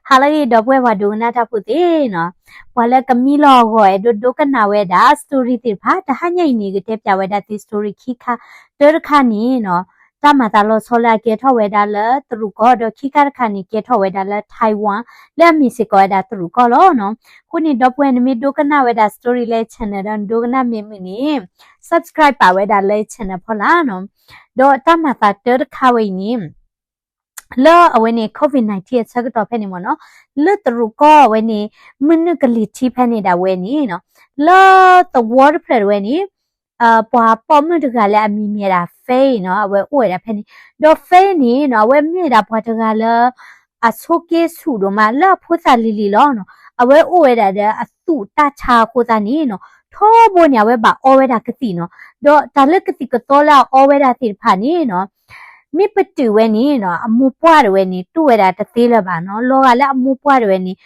ဟါလၢအဂ့ၤ ဒီပုၢ်ဝဲၢ်ပှၤဒိကနၣ်တၢ်ဖိသ့ၣ်နီၤ, ပှၤလၢကမံလီၤအဂီၢ် အဲၣ်ဒိးဒိကနၣ်ဝဲဒၣ် story သ့ၣ်တဖၣ် တဟါညါအံၤန့ၣ် ကတဲပၠးဝဲဒၣ်သု story ခံခါ, တၢတခါန့ၣ်နီၤ, တၢ်မၤသးလီၤဆီလၢအကဲထီၣ်ဝဲဒၣ်လၢတရူးကီၢ် ဒီးခံခါတခါန့ၣ် ကဲထီၣ်ဝဲဒၣ်လၢ Taiwan လၢအမ့ၢ်စ့ၢ်ကီးဝဲဒၣ်တရူးကီၢ်လီၤနီၤ. အဃိန့ၣ် ဒီပုၢ်ဝဲၢ်နမ့ၢ်ဒိကနၣ်ဝဲဒၣ် story လၢ channel ဒီးနဒိကနၣ်မ့ၢ်မုာ်န့ၣ် subscribe ပာ်ဝဲဒၣ်လၢ channel ဖီလာ်နီၤ. ဒီးတၢ်မၤသးတၢတခါဝဲအံၤန့ၣ် လၢအဝဲန့ၣ် COVID nineteen အဆၢကတီၢ်ဖဲန့ၣ်မ့ၢ်နီၤ, လၢတရူးကီၢ်ဝဲန့ၣ် မုၢ်နုာ်ကလံၤထံးဖဲန့ၣ်ဒၣ်ဝဲန့ၣ်နီၤ, လၢသဝီတဖျၢၣ်တဝဲန့ၣ် ပှၤပိာ်မုၣ်တဂၤလၢအမံၤမ့ၢ်ဒၣ် Faye နီၤ, အဝဲအိၣ်ဝဲဒၣ်ဖဲန့ၣ်, ဒီး Faye န့ၣ်နီၤ အဝဲမ့ၢ်ဒၣ်ပှၤတဂၤလၢ အဆိးက့ဆူၣ်ဒိၣ်မး လၢအဖိသၣ်လံၤလံၤလီၤနီၤ. အဝဲအိၣ်ဝဲဒၣ်ဒီးအသူၣ်တၢ်ဆါအဃိသတးန့ၣ်နီၤ, ထီဘိန့ၣ် အဝဲဘၣ်အီဝဲဒၣ်ကသံၣ်နီၤ. ဒီးတၢ်လၢကသံၣ်ကသီလၢအအီဝဲဒၣ်သ့ၣ်တဖၣ်န့ၣ်နီၤ, မ့ၢ်ပတုာ်ဝဲန့ၣ်နီၤ အမိၢ်ပှၢ်တဝဲန့ၣ် တူၢ်ဝဲဒၣ်တသ့လၢၤဘၣ်နီၤ. လီၤဂာ်လၢအမိၢ်ပှၢ်တဝဲန့ၣ်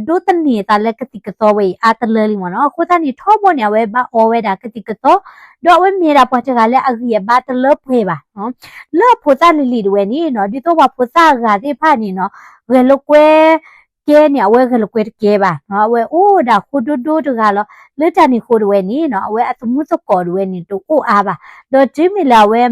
ဒိးသန့ၤအသးလၢကသံၣ်ကသီဝဲအံၤအါတလၢလံမ့ၢ်နီၤ. အဃိသတးန့ၣ် ထီဘိန့ၣ် အဝဲဘၣ်အီဝဲဒၣ်ကသံၣ်ကသီ, ဒီးအဝဲမ့ၢ်ဒၣ်ပှၤတဂၤလၢအဂံၢ်အဘါတလၢပှဲၤဘၣ်နီၤ. လၢအဖိသၣ်လံၤလံၤတဝဲန့ၣ်နီၤ, ဒ်သိးပှၤဖိသၣ်အဂၤသ့ၣ်တဖၣ်န့ၣ်နီၤ, ဂဲၤလိာ်ကွဲကဲန့ၣ် အဝဲဂဲၤလိာ်ကွဲတကဲဘၣ်နီၤ. အဝဲအိၣ်ဒၣ်ဃိဒိၣ်ဒိၣ်တဂၤလီၤ. လၢတၢ်န့ၣ်အဃိတဝဲန့ၣ်နီၤ, အဝဲအသမူသကိးတဝဲန့ၣ် တအိၣ်အါဘၣ်. ဒီးတုၤမ့ၢ်လၢအဝဲ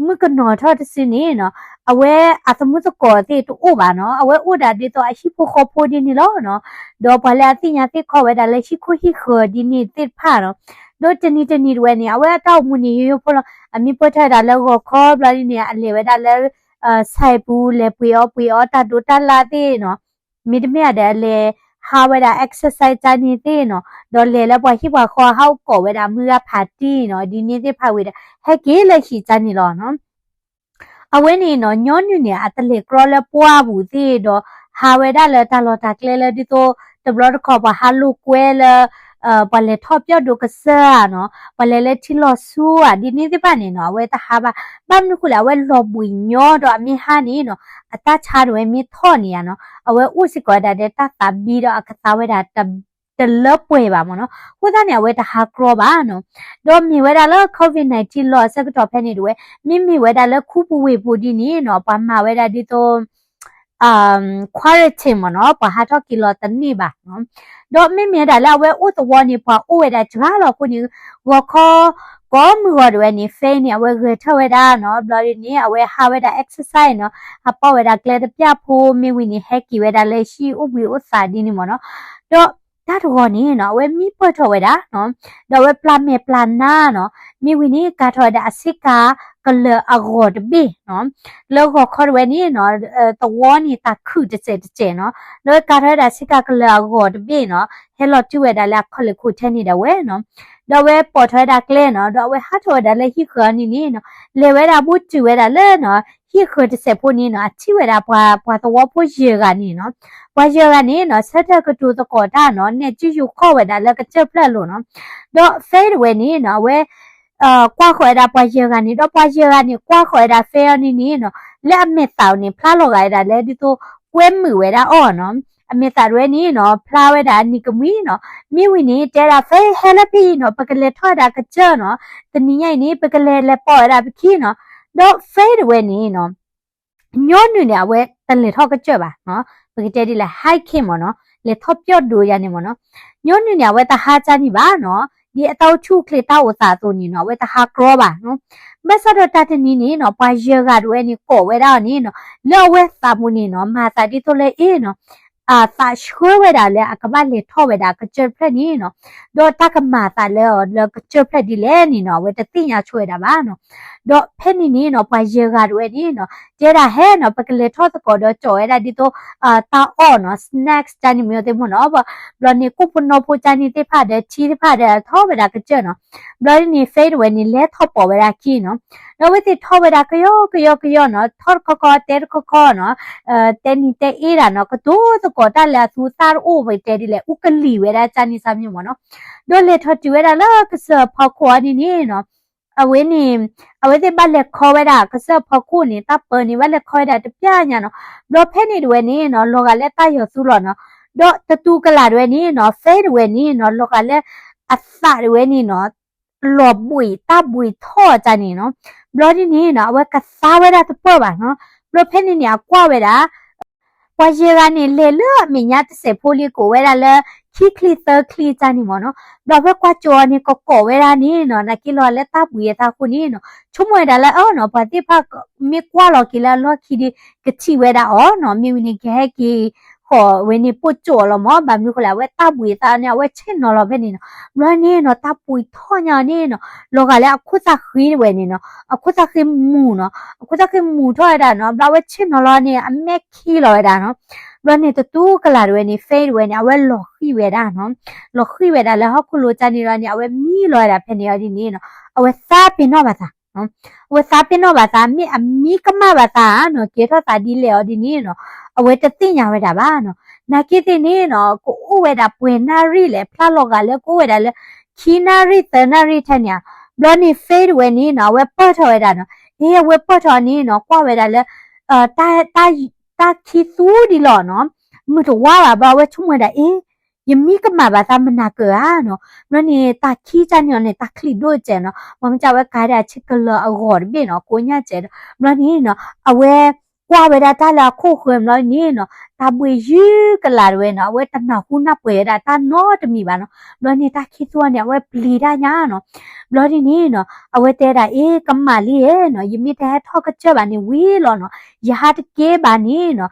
မုၣ်ကနီၤထီၣ်တစုန့ၣ်နီၤ, အဝဲအသမူသကိးသ့ၣ်တအိၣ်ဘၣ်နီၤ. အဝဲအိၣ်ဒၣ်ဒ်သိးအဟံၣ်ဖိဃီဖိဒ်န့ၣ်လီၤနီၤ. ဒီးပှၤလၢအသ့ၣ်ညါသ့ၣ်ခီဝဲဒၣ်လၢဟံၣ်ခိၣ်ဟံၣ်ဃၢၤဒ်န့ၣ်သ့ၣ်တဖၣ်နီၤ. ဒီးတနံၤတနံၤတဝဲန့ၣ် အဝဲအတၢ်အိၣ်မူန့ၣ် ယိယိဖိလီၤ. အမ့ၢ်ပၢၢ်ထီၣ်ဝဲဒၣ်လၢဂီၤခီဘျီဒ်န့ၣ် အလဲၤဝဲဒၣ်လၢ စဲးပူၤ လဲၤပှ့ၤအီၣ်ပှ့ၤအီတၢ်ဒိးတၢ်လၣ်သ့ၣ်နီၤ. မ့တမ့ၢ်ဒီးအလဲၤဟးဝဲဒၣ် exercise တၢ်န့ၣ်သ့ၣ်နီၤ, ဒီးလဲၤလၢပှၤဟံၣ်ပှၤဃီဟးအိၣ်ကိးဝဲဒၣ်မုၢ်ဂၤဖးတံၢ်နီၤ, ဒ်န့ၣ်သ့ၣ်တဖၣ်ဝံၤဒီး ဟဲက့ၤလၢဟံၣ်တၢ်န့ၣ်လီၤနီၤ. အဝဲန့ၣ်နီၤ ညီနုၢ်န့ၣ် အတလဲၤကြီလၢပှၢ်ပူၤသ့ၣ်ဒီး ဟးဝဲဒၣ်လၢတၢ်လီၢ်တၢ်ကျဲလၢဒ်သိး တဘျီတခီၣ်ပှၤဟးလိာ်ကွဲလၢ ပှၤလဲၤထီၣ်ပၠီၣ်ဒိးကစၢၢ်ဧါနီၤ, ပှၤလဲၤလၢထံလီၤဆူဧါ ဒ်န့ၣ်သ့ၣ်တဖၣ်န့ၣ်နီၤ အဝဲတဟးဘၣ်. ဘၣ်မနုၤဃိလဲၣ် အဝဲလီၤဘှံးညီဒီးအမ့ၢ်ဟါန့ၣ်နီၤ အတၢ်ဆါတဝဲမ့ၢ်ထီၣ်န့ၣ်ဧါနီၤ, အဝဲအိၣ်စ့ၢ်ကီးဝဲဒၣ်ဒီးတၢ်သးဘံဒီးအကသါဝဲဒၣ် တလၢပှဲၤဘၣ်မ့ၢ်နီၤ. အဃိသတးန့ၣ် အဝဲတဟးကြီဘၣ်နီၤ. ဒီးမ့ၢ်ဝဲဒၣ်လၢ COVID nineteen လီၤအဆၢကတီၢ်ဖဲန့ၣ်တဝဲ မ့မ့ၢ်ဝဲဒၣ်လၢခူပူၤဝ့ၢ်ပူၤဒ်န့ၣ်နီၤ ပှၤမၤဝဲဒၣ်ဒ်သိး quarantine မ့ၢ်နီၤ, ပှၤဟးထီၣ်က့ၤလီၤတန့ၢ်ဘၣ်နီၤ. ဒီးမ့မ့ၢ်ဒၣ်လၢအဝဲအိၣ်သဝီန့ၣ် ပှၤအိၣ်ဝဲဒၣ်စှၤလီၤအဃိန့ၣ် ဂီၤခီ ကိးမုၢ်ဂီၤတဝဲန့ၣ် Faye န့ၣ် အဝဲဂဲၤထၢၣ်ဝဲဒၣ်နီၤ, ဘျီဒ်န့ၣ် အဝဲဟးဝဲဒၣ် exercise နီၤ, ဟးပိာ်ဝဲဒၣ်ကျဲတပျၢ်ဖိ မ့ၢ်ဝံၤန့ၣ် ဟဲက့ၤဝဲဒၣ်လၢဟံၣ်အိၣ်ဘှံးအိၣ်သးဒ်န့ၣ်မ့ၢ်နီၤ. ဒီးတၢ်တဂီၤန့ၣ်နီၤ အဝဲမံပၢၢ်ထီၣ်ဝဲဒၣ်နီၤ, ဒီးအဝဲပျၢ်မဲာ်ပျၢ်နါနီၤ, မ့ၢ်ဝံၤန့ၣ် ကၤထီၣ်ဝဲဒၣ်အဆ့ကၤကလၢၤအဂီၤတဘ့ၣ်နီၤ, လၢဂီၤခီတဝဲန့ၣ်နီၤ သဝီန့ၣ်တၢ်ခုၣ်တစဲးတစဲးနီၤ, ဒီးကၤထီၣ်ဝဲဒၣ်ဆ့ကၤကလၢၤအဂီၤတဘ့ၣ်နီၤ, ဟဲလီၤတုၤဝဲဒၣ်လၢအခီၣ်လ့ၢ်ခိၣ်ထဲန့ၣ်ဒၣ်ဝဲနီၤ, ဒီးအဝဲပိာ်ထီၣ်ဝဲဒၣ်ကျဲနီၤ, ဒီးအဝဲဟးထီၣ်ဝဲဒၣ်လၢဟံၣ်ဃၢၤန့ၣ်န့ၣ်နီၤ, လဲၤဝဲဒၣ်ဘူးတုၤဝဲဒၣ်လၢနီၤ ဟံၣ်ဃၢၤတစဲးဖိန့ၣ်နီၤ, အထံၣ်ဝဲဒၣ်ပှၤ ပှၤသဝီဖိယဲၢ်ဂၤန့ၣ်နီၤ, ပှၤယဲၢ်ဂၤန့ၣ်နီၤ ဆၢထၢၣ်ကတိၤသကိးတၢ်နီၤ, နဲၣ်စုယိၤခီၣ်ဝဲဒၣ်လၢကစၢၢ်ဖျၢၣ်အလိၤနီၤ, ဒီး Faye တဝဲန့ၣ်နီၤ အဝဲ ကွၢ်ဃီၤဝဲဒၣ်ပှၤယဲၢ်ဂၤန့ၣ်, ဒီးပှၤယဲၢ်ဂၤန့ၣ် ကွၢ်ဃီၤဝဲဒၣ် Faye အီၤန့ၣ်န့ၣ်နီၤ, လၢအမဲာ်သၣ်အီၤန့ၣ် ဖျါလီၤဂာ်ဝဲဒၣ်လၢဒ်သိး ကွဲမုာ်ဝဲဒၣ်အီၤနီၤ, အမဲာ်သၣ်တဝဲန့ၣ်နီၤ ဖျါဝဲဒၣ်အနံၤကမှံနီၤ, မ့ၢ်ဝံၤန့ၣ် တဲဒၣ် Faye ဟဲလၢဖဲအံၤနီၤ, ပကလဲၤထီၣ်ဝဲဒၣ်ကစၢၢ်နီၤ, တနံၤညါအံၤန့ၣ် ပကလဲၤလဲၤပိာ်ဝဲဒၣ်ပခံနီၤ, ဒီး Faye တဝဲန့ၣ်နီၤ ညီနုၢ်န့ၣ် အဝဲတလဲၤထီၣ်ကစၢၢ်ဘၣ်နီၤ, ပကတဲဒ်လဲၣ် hiking မ့ၢ်နီၤ, လဲၤထီၣ်ပၠီၣ်ဒိယါန့ၣ်မ့ၢ်နီၤ, ညီနုၢ်န့ၣ် အဝဲတဟါကၢ်န့ၣ်ဘၣ်နီၤ, ဒ်အတၢ်အိၣ်ဆူၣ်အိၣ်ချ့တၢ်အိၣ်သးအသိးန့ၣ်နီၤ အဝဲတဟါကြီဘၣ်နီၤ, ဘၣ်ဆၣ်ဒီးတၢ်တနံၤန့ၣ်နီၤ ပှၤယဲၢ်ဂၤတဝဲန့ၣ် ကိးဝဲဒၣ်အီၤန့ၣ်နီၤ, လၢအဝဲသးပူၤန့ၣ်နီၤ မၤသးဒ်သိးလၢအ့ၣ်နီၤ အသးဆှၢဝဲဒၣ်လၢအကဘၣ်လဲၤထီၣ်ဝဲဒၣ်ကစၢၢ်တဖျၢၣ်န့ၣ်နီၤ, ဒီးတၢ်ကမၤအသးလၢအီၤလၢကစၢၢ်ဖျၢၣ်ဒ်လဲၣ်န့ၣ်နီၤ အဝဲတသ့ၣ်ညါဆိဝဲဒၣ်ဘၣ်နီၤ, ဒီးဖဲန့ၣ်န့ၣ်နီၤ ပှၤယဲၢ်ဂၤတဝဲန့ၣ်နီၤ တဲဒၣ်ဟဲနီၤ ပကလဲၤထီၣ်သကိးဒီးကၠီဝဲဒၣ်ဒ်သိး တၢ်အီၣ်နီၤ snacks တၢ်န့ၣ်မ့ၢ်သ့ၣ်မ့ၢ်နီၤ, ဘျီန့ၣ် ကိၣ်ဖိနီဖိတၢ်န့ၣ်သ့ၣ်တဖၣ်ဒီး ထံသ့ၣ်တဖၣ်ဒီး ထီၣ်ဝဲဒၣ်ကစၢၢ်နီၤ, ဘျီန့ၣ် Faye တဝဲန့ၣ် လဲၤထီၣ်ပိာ်ဝဲဒၣ်ခံနီၤ, ဒီးအဝဲသ့ၣ်ထီၣ်ဝဲဒၣ်ကယီကယီကယီနီၤ ထီၣ်တခီခီတဲတခီခီနီၤ, တဲနံၤတဲအ့ၣ်ဒၣ်နီၤ ကတိၤသကိးတၢ်လၢအသူသၣ်တအိၣ် ပတဲဒ်လဲၣ် အူကလံၤဝဲဒၣ်တၢ်န့ၣ်စၢ်မ့ၢ်မ့ၢ်နီၤ, ဒီးလဲၤထီၣ်တုၤဝဲဒၣ်လၢကစၢၢ်ဖီခိၣ်အီၤန့ၣ်န့ၣ်နီၤ အဝဲန့ၣ် အဝဲသ့ၣ်ဘၣ်လဲၤခီဝဲဒၣ် ကစၢၢ်ဖီခိၣ်န့ၣ် တၢ်ပၢန့ၣ် ဘၣ်လဲၤခီဝဲဒၣ်တပျၢ်ညါနီၤ, ဘျီဖဲန့ၣ်တဝဲန့ၣ်နီၤ လီၤဂာ်လၢတၢ်ယီၤသူလီၤနီၤ, ဒီးတတူကလာ်တဝဲန့ၣ်နီၤ Faye တဝဲန့ၣ်နီၤ လီၤဂာ်လၢ အသးတဝဲန့ၣ်နီၤ လီၤဘှံးတၢ်ဘှံးထီၣ်တၢ်န့ၣ်နီၤ, ဘျီဒ်န့ၣ်နီၤ အဝဲကသါဝဲဒၣ်တပၢၢ်ဘၣ်နီၤ, ဘျီဖဲန့ၣ်န့ၣ် အကွၢ်ဝဲဒၣ် ပှၤယဲၢ်ဂၤန့ၣ် လဲၤလၢအမဲာ်ညါတစဲးဖိလံ ကိးဝဲဒၣ်လၢ ခံချံသၢချံတၢ်န့ၣ်မ့ၢ်နီၤ. ဘျီဖဲကွၢ်ကၠိအီၤန့ၣ် ကကိးဝဲဒၣ်န့ၣ်နီၤ, နာ်က့လီၤလၢတၢ်ဘှံးအသးအဃိန့ၣ်နီၤ, ဆိကမိၣ်ဝဲဒၣ်လၢအၢနီၤ, ပှၤသ့ၣ်တဖၣ်မ့ၢ်ကွၢ်လီၤက့ၤလၢအလီၢ်ခံဒီး ကထံၣ်ဝဲဒၣ်အီၤနီၤ, မ့ၢ်ဝံၤန့ၣ် ကဟဲက့ၤဃီၤဝဲန့ၣ် ပိာ်ကၠိအီၤလီၤမ့ၢ်, ဘၣ်မနုၤဃိလဲၣ်, အဝဲတၢ်ဘှံးအသးန့ၣ် အဝဲဆ့ၣ်နီၤလီၤဖဲန့ၣ်နီၤ. ဘျီန့ၣ်နီၤ တၢ်ပှံၤထီၣ်ညါအီၤန့ၣ်နီၤ, လီၤဂာ်လၢအခိၣ်သၣ်ဃ့ဝဲန့ၣ်နီၤ, အခိၣ်သၣ်ဃ့မူၤနီၤ, အခိၣ်သၣ်ဃ့မူၤထီၣ်ဝဲဒၣ်နီၤ, ဘျီအဝဲဆ့ၣ်နီၤလီၤန့ၣ် အမဲာ်ခံလီၤဝဲဒၣ်နီၤ. ဘျီန့ၣ် တတူၢ်ကလာ်တဝဲန့ၣ် ဖဲတဝဲန့ၣ် အဝဲလီၤဃံၣ်ဝဲဒၣ်နီၤ, လီၤဃံၣ်ဝဲဒၣ်လၢဟီၣ်ခိၣ်လိၤတၢ်န့ၣ်ဒီးန့ၣ် အဝဲမံလီၤဝဲဒၣ်ဖဲန့ၣ်အီၤဒ်န့ၣ်နီၤ, အဝဲသးပ့ၤနီၣ်ဘၣ်သး အဝဲသးပ့ၤနီၣ်ဘၣ်သး မ့ၢ်အမံကမၣ်ဘၣ်သးနီၤ, ကဲထီၣ်သးဒ်လဲၣ်အီၤဒ်န့ၣ်နီၤ, အဝဲတသ့ၣ်ညါဝဲဒၣ်ဘၣ်နီၤ. နာ်က့သ့ၣ်န့ၣ်နီၤ ကအိၣ်ဝဲဒၣ်ပှဲၤနၣ်ရံၣ်လဲၣ်, ဖျါလီၤဂာ်လၢကအိၣ်ဝဲဒၣ်လၢ ခံနၣ်ရံၣ်သၢနၣ်ရံၣ်ထဲန့ၣ်ဧါ. ဘျီန့ၣ် ဖဲတဝဲန့ၣ်နီၤ အဝဲပၢၢ်ထီၣ်ဝဲဒၣ်နီၤ, အ့ အဝဲပၢၢ်ထီၣ်န့ၣ်နီၤ ကွၢ်ဝဲဒၣ်လၢ တၢ်ခံသူဒ်လီၤနီၤ, မုၢ်တဝါဘၣ်. ဘျီအဝဲဆိကမိၣ်ဝဲဒၣ် အ့ ယမံကမၣ်ဘၣ်သးမနၤကၢၤဧါနီၤ. ဘျီန့ၣ် တၢ်ခံကၢ်န့ၣ်အီၤန့ၣ် တၢ်ချံးဒိၣ်စဲးနီၤ, မ့ၢ်မ့ၢ်ဝဲကၤဝဲဒၣ်ဆ့ကလၢၤအဂီၤတဘ့ၣ်နီၤ, ကိးညါစဲးဒီး ဘျီန့ၣ်နီၤ အဝဲကွၢ်ဝဲဒၣ်တၢ်လၢအခိၣ်ဃၢၤဘျီန့ၣ်နီၤ, တၢ်ဘှံးယုၢ်ကလာ်တဝဲနီၤ, အဝဲတနၢ်ဟူနၢ်ပှဲၤဝဲဒၣ်တၢ်နီတမံၤဘၣ်နီၤ. ဘျီန့ၣ် တၢ်ခံသူအီၤန့ၣ် အဝဲပျံၤတၢ်ညါနီၤ. ဘျီဒ်န့ၣ်နီၤ အဝဲတဲဒၣ် အ့ ကမၣ်လံဧၢနီၤ, ယမ့ၢ်တဟဲထီၣ်ကစၢၢ်ဘၣ်န့ၣ်ဝံၤလီၤနီၤ, ယဟးတက့ၢ်ဘၣ်န့ၣ်နီၤ,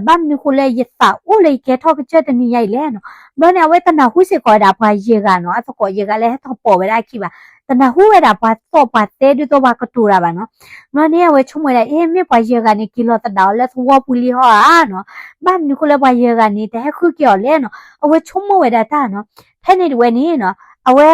ဘၣ်မနုၤဃိလၢယသးအိၣ်လၢယကဟဲထီၣ်ကစၢၢ်တနံၤညါအံၤလဲၣ်နီၤ. ဘျီန့ၣ် အဝဲတနၢ်ဟူစ့ၢ်ကီးဝဲဒၣ်ပှၤယဲၢ်ဂၤနီၤ, အသကိးယဲၢ်ဂၤလၢဟဲထီၣ်ပိာ်ဝဲဒၣ်အခံဘၣ်, တနၢ်ဟူဝဲဒၣ်ပှၤသီၣ်ပှၤသဲဒ်သိးပှၤကတိၤတၢ်ဘၣ်နီၤ. ဘျီန့ၣ် အဝဲဆိကမိၣ်ဝဲဒၣ် အ့ မ့ၢ်ပှၤယဲၢ်ဂၤန့ၣ် က့ၤလီၤသဒၣ်အီၤလၢသဝီပူၤလံဟီဧါနီၤ, ဘၣ်မနုၤဃိလၢပှၤယဲၢ်ဂၤန့ၣ် တဟဲဃုက့ၤအီၤလဲၣ်နီၤ, အဝဲဆိကမိၣ်ဝဲဒၣ်တၢ်နီၤ. ဖဲန့ၣ်တဝဲန့ၣ်နီၤ အဝဲ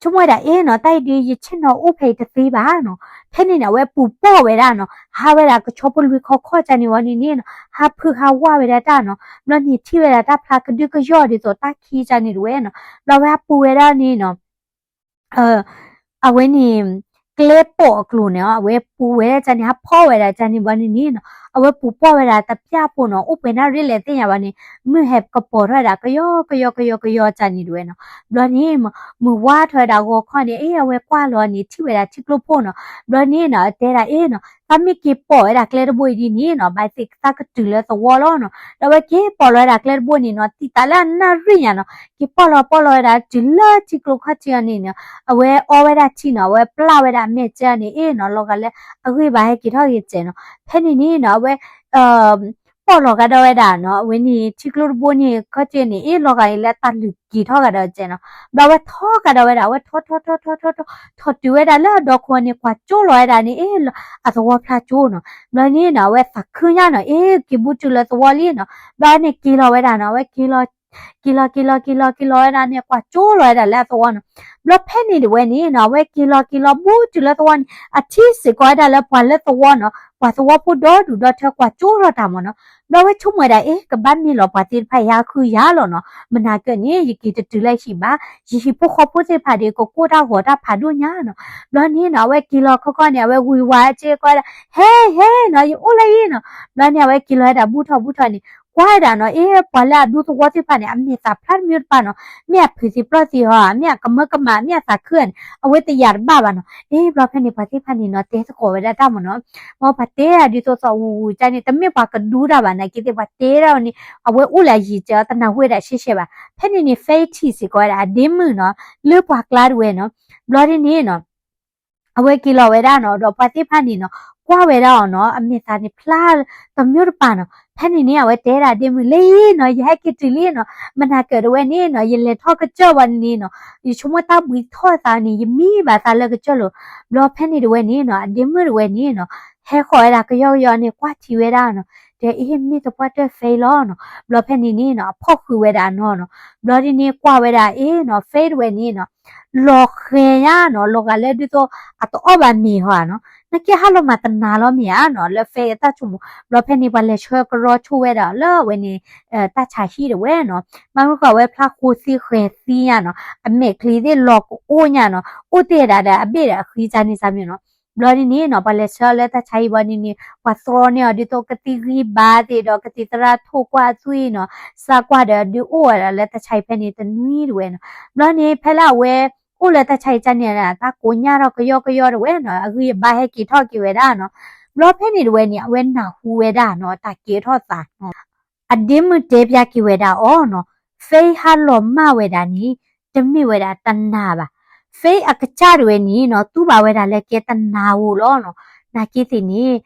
ဆိကမိၣ်ဝဲဒၣ် အ့နီၤ, တၢ်အံၤဒုး ယဆ့ၣ်နီၤအိၣ်ဖဲအံၤတသ့ဘၣ်နီၤ. ဖဲန့ၣ်န့ၣ် အဝဲပူၤပိာ်ဝဲဒၣ်နီၤ, ဟးဝဲဒၣ်ကဆီဖိလွံၢ်ခီခီၣ်ကၢ်န့ၣ်ဝံၤန့ၣ်နီၤ, ဟးဖုးဟးဝးဝဲဒၣ်တၢ်နီၤ. ဘျီန့ၣ်ထံၣ်ဝဲဒၣ်တၢ်ဖျါကဒုကယီၢ်ဒ်သိးတၢ်ခံကၢ်န့ၣ်တဝဲနီၤ. ဘျီဝဲဟးပူၤဝဲဒၣ်န့ၣ်နီၤ အဝဲန့ၣ် ကျဲပိာ်အကျိၤန့ၣ် အဝဲပူၤဝဲဒၣ်န့ၣ် ဟးဖီၣ်ဝဲဒၣ်န့ၣ်ဘၣ်န့ၣ်နီၤ, အဝဲပူၤပိာ်ဝဲဒၣ်တပျၢ်ဖိနီၤ, အိၣ်ပှဲၤနၣ်ရံၣ်လဲၣ်သ့ၣ်ညါဘၣ်န့ၣ် မုၢ်ဟဲကပီၤထီၣ်ဝဲဒၣ်ကယီကယီကယီကၢ်န့ၣ်တဝဲနီၤ. ဘျီန့ၣ် မုၢ်ဝါထီၣ်ဝဲဒၣ်ဂီၤခီန့ၣ် အ့ အဝဲကွၢ်လီၤန့ၣ် ထံၣ်ဝဲဒၣ်ထံကျိဖိနီၤ. ဘျီန့ၣ်နီၤ တဲဒၣ် အ့နီၤ, သးမ့ၢ်က့ၤပိာ်ဝဲဒၣ်ကျဲတဘိအံၤဒ်န့ၣ်နီၤ ဘၣ်သ့ၣ်သးကတုၤလၢသဝီလီၤနီၤ. ဒီးအဝဲက့ၤပိာ်လီၤဝဲဒၣ်ကျဲတဘိန့ၣ်နီၤ သံသးလၢအနၣ်ရံၣ်ညါနီၤ, က့ၤပိာ်လီၤပိာ်လီၤဝဲဒၣ်တုၤလၢထံကျိခီၣ်ထံးအီၤန့ၣ်နီၤ, အဝဲအီဝဲဒၣ်ထံနီၤ, အဝဲပျၢ်ဝဲဒၣ်အမဲာ်စၢန့ၣ် အ့နီၤ လီၤဂာ်လၢအဂံၢ်ဘါဟဲက့ၤထီၣ်က့ၤစဲးနီၤ. ဖဲန့ၣ်န့ၣ်နီၤ အဝဲ ပိာ်လီၤဂာ်ဒီးဝဲဒၣ်နီၤ, အဝဲန့ၣ် ထံကျိတဘိန့ၣ် ခီၣ်ထံးန့ၣ် အ့လီၤဂာ်အံၤလၢတၢ်လုၢ်က့ၤထီၣ်ဂာ်ဒီးစဲးနီၤ. ဘျီအဝဲထီၣ်ဂာ်ဒီးဝဲဒၣ် အဝဲထီၣ်ထီၣ်ထီၣ်ထီၣ်ထီၣ်ထီၣ် ထီၣ်တုၤဝဲဒၣ်လၢအဒီခိၣ်န့ၣ် ကွၢ်ကၠိလီၤဝဲဒၣ်န့ၣ် အ့ အသဝီဖျါကၠိနီၤ. ဘျီန့ၣ်နီၤ အဝဲသးခုညါနီၤ, အ့ က့ၤဘူးတုၤလၢသဝီလံနီၤ. ဘျီန့ၣ်က့ၤလီၤဝဲဒၣ်နီၤ, အဝဲက့ၤလီၤ က့ၤလီၤက့ၤလီၤက့ၤလီၤက့ၤလီၤဝဲဒၣ်န့ၣ် ကွၢ်ကၠိလီၤဝဲဒၣ်လၢအသဝီနီၤ. ဘျီဖဲန့ၣ်တဝဲန့ၣ်နီၤ အဝဲက့ၤလီၤက့ၤလီၤဘူးတုၤလၢသဝီန့ၣ် အထံၣ်စ့ၢ်ကီးဝဲဒၣ်လၢပှၤလၢသဝီနီၤ, ပှၤသဝီဖိဒီဒူၣ်ဒီထၢကွၢ်ကၠိထီၣ်တၢ်မ့ၢ်နီၤ. ဘျီအဝဲဆိကမိၣ်ဝဲဒၣ် အ့ ကဘၣ်မ့ၢ်လီၤပှၤသ့ၣ်တဖၣ်အံၤဟးဃုယၤလီၤနီၤ, မနၤကၢၢ်န့ၣ် ယက့ၤတတုၤလၢဟံၣ်ဘၣ်, ယဟံၣ်ဖိဃီဖိသ့ၣ်တဖၣ်ဒီး ကကိၢ်တၢ်ဂီၤတၢ်ဖးဒိၣ်ညါနီၤ. ဘျီန့ၣ်နီၤ အဝဲက့ၤလီၤခီခီန့ၣ် အဝဲဝံၤဝါစ့ၢ်ကီးဝဲဒၣ် ဟဲဟဲနီၤ ယအိၣ်လၢအံၤနီၤ. ဘျီန့ၣ် အဝဲက့ၤလီၤဝဲဒၣ်ဘူးထီၣ်ဘူးထီၣ်န့ၣ် ကွၢ်ဝဲဒၣ်နီၤ, အ့ ပှၤလၢအဒူသဝီသ့ၣ်တဖၣ်န့ၣ် အမဲာ်သၣ်ဖျါတမံၤတပၤနီၤ, မ့ၢ်အဖုးသံပျီၢ်သံဧါ, မ့ၢ်အကမၢကမၣ် မ့ၢ်အသးခုဧါန့ၣ် အဝဲတယာ်တဘၣ်ဘၣ်နီၤ. အ့ ဘျီဖဲန့ၣ်ပှၤသ့ၣ်တဖၣ်န့ၣ်နီၤ တဲသကိးဝဲဒၣ်တၢ်မ့ၢ်နီၤ, မ်ပှၤတဲဒၣ်ဒ်သိးသိးဝူဝူကၢ်န့ၣ် တမ့ၢ်ပှၤကဒူတၢ်ဘၣ် နာ်က့သ့ၣ် ပှၤတဲဒၣ်န့ၣ် အဝဲအိၣ်လၢအယံၤစဲးအီၤ တနၢ်ဟူဝဲဒၣ်ရှဲရှဲဘၣ်. ဖဲန့ၣ်န့ၣ် ဖဲအံၤထံၣ်စ့ၢ်ကီးဝဲဒၣ်အဒ့မုၣ်နီၤ လၢပှၤကျါတဝဲနီၤ. ဘျီဒ်န့ၣ်နီၤ အဝဲက့ၤလီၤဝဲဒၣ်နီၤ ဒီးပှၤသ့ၣ်တဖၣ်န့ၣ်နီၤ ကွၢ်ဝဲဒၣ်အီၤနီၤ အမဲာ်သးန့ၣ်ဖျါတမံၤတပၤနီၤ. ဖဲန့ၣ်န့ၣ် အဝဲတဲဒၣ်အဒ့မုၣ် လၢအံၤနီၤ ယဟဲက့ၤတုၤလံနီၤ, မနၤကၢၢ်တဝဲန့ၣ်နီၤ ယလဲၤထီၣ်ကစၢၢ်ဘၣ်န့ၣ်နီၤ ယဆိကမိၣ်တၢ်ဘှံးထီၣ်သးန့ၣ် ယမံဘၣ်သးလၢကစၢၢ်လီၤ. ဘျီဖဲန့ၣ်တဝဲန့ၣ်နီၤ အဒ့မုၣ်တဝဲန့ၣ်နီၤ ဟဲဃီၤဝဲဒၣ်ကယီကယီန့ၣ် ကွၢ်ထံဝဲဒၣ်နီၤ တဲအ့ မ့ၢ်သပှၢ်တၢၢ်ဖဲအံၤလီၤနီၤ. ဘျီဖဲန့ၣ်န့ၣ်နီၤ အဖီၣ်ဃုာ်ဝဲဒၣ်အနီၤနီၤ. ဘျီဒ်န့ၣ် ကွၢ်ဝဲဒၣ်အ့နီၤ ဖဲတဝဲန့ၣ်နီၤ လီၤဃဲၤညါနီၤ လီၤဂာ်လၢဒ်သိး အတအီၣ်ဘၣ်မ့ၤဟီဧါနီၤ. နာ်က့ဟးလီၤမၤတနၤလီၤမ့ၢ်ဧါနီၤ လၢဖဲအတၢ်ဆိကမိၣ်. ဘျီဖဲန့ၣ် ပှၤလဲၤဆှၢကရီဆိဝဲဒၣ်လၢအဝဲန့ၣ် တၢ်ဆါဟံၣ်တဝဲနီၤ. ဘၣ်မနုၤဃိအဝဲဖျါဃိသံဃဲၤသံညါနီၤ အမဲာ်ချံသ့ၣ်လီၤကအိၣ်ညါနီၤ အိၣ်တ့ၢ်ဒၣ်ဒီးအဘ့ၣ်ဒီးအဃံစၢ်န့ၣ်စၢ်မ့ၢ်နီၤ. ဘျီဒ်န့ၣ်နီၤ ပှၤလဲၤဆှၢအီၤလၢတၢ်ဆါဟံၣ်ဘၣ်န့ၣ်န့ၣ် ပှၤသြီန့ၢ်အီၤဒ်သိးကသံၣ်ဂံၢ်ဘါသ့ၣ်ဒီးကသံၣ်သရၣ်ထိၣ်ကွၢ်သွံၣ်နီၤ စၢ်ကွၢ်ဒီးဒုးအိၣ်ဝဲဒၣ်လၢတၢ်ဆါဟံၣ်ဖဲန့ၣ်တနွံတဝဲနီၤ. ဘျီန့ၣ် ဖဲလၢအဝဲအိၣ်လၢတၢ်ဆါဟံၣ်ကၢ်န့ၣ် တၢ်ကိးညါထီၣ်ကယီကယီတဝဲနီၤ အဂံၢ်အဘါဟဲက့ၤထီၣ်က့ၤဝဲဒၣ်နီၤ. ဘျီဖဲန့ၣ်တဝဲန့ၣ် အဝဲနၢ်ဟူဝဲဒၣ်နီၤ တၢ်ကဲထီၣ်သးနီၤ အဒ့မုၣ်တဲပၠးက့ၤဝဲဒၣ်အီၤနီၤ, Faith ဟးလီၤမၢ်ဝဲဒၣ်န့ၣ် တမ့ၢ်ဝဲဒၣ်တနၤဘၣ်. Faith အကစၢ်တဝဲန့ၣ်နီၤ တူၢ်ဘၣ်ဝဲဒၣ်လၢကဲတနၤဧိၤလီၤနီၤ. နာ်က့သ့ၣ်န့ၣ်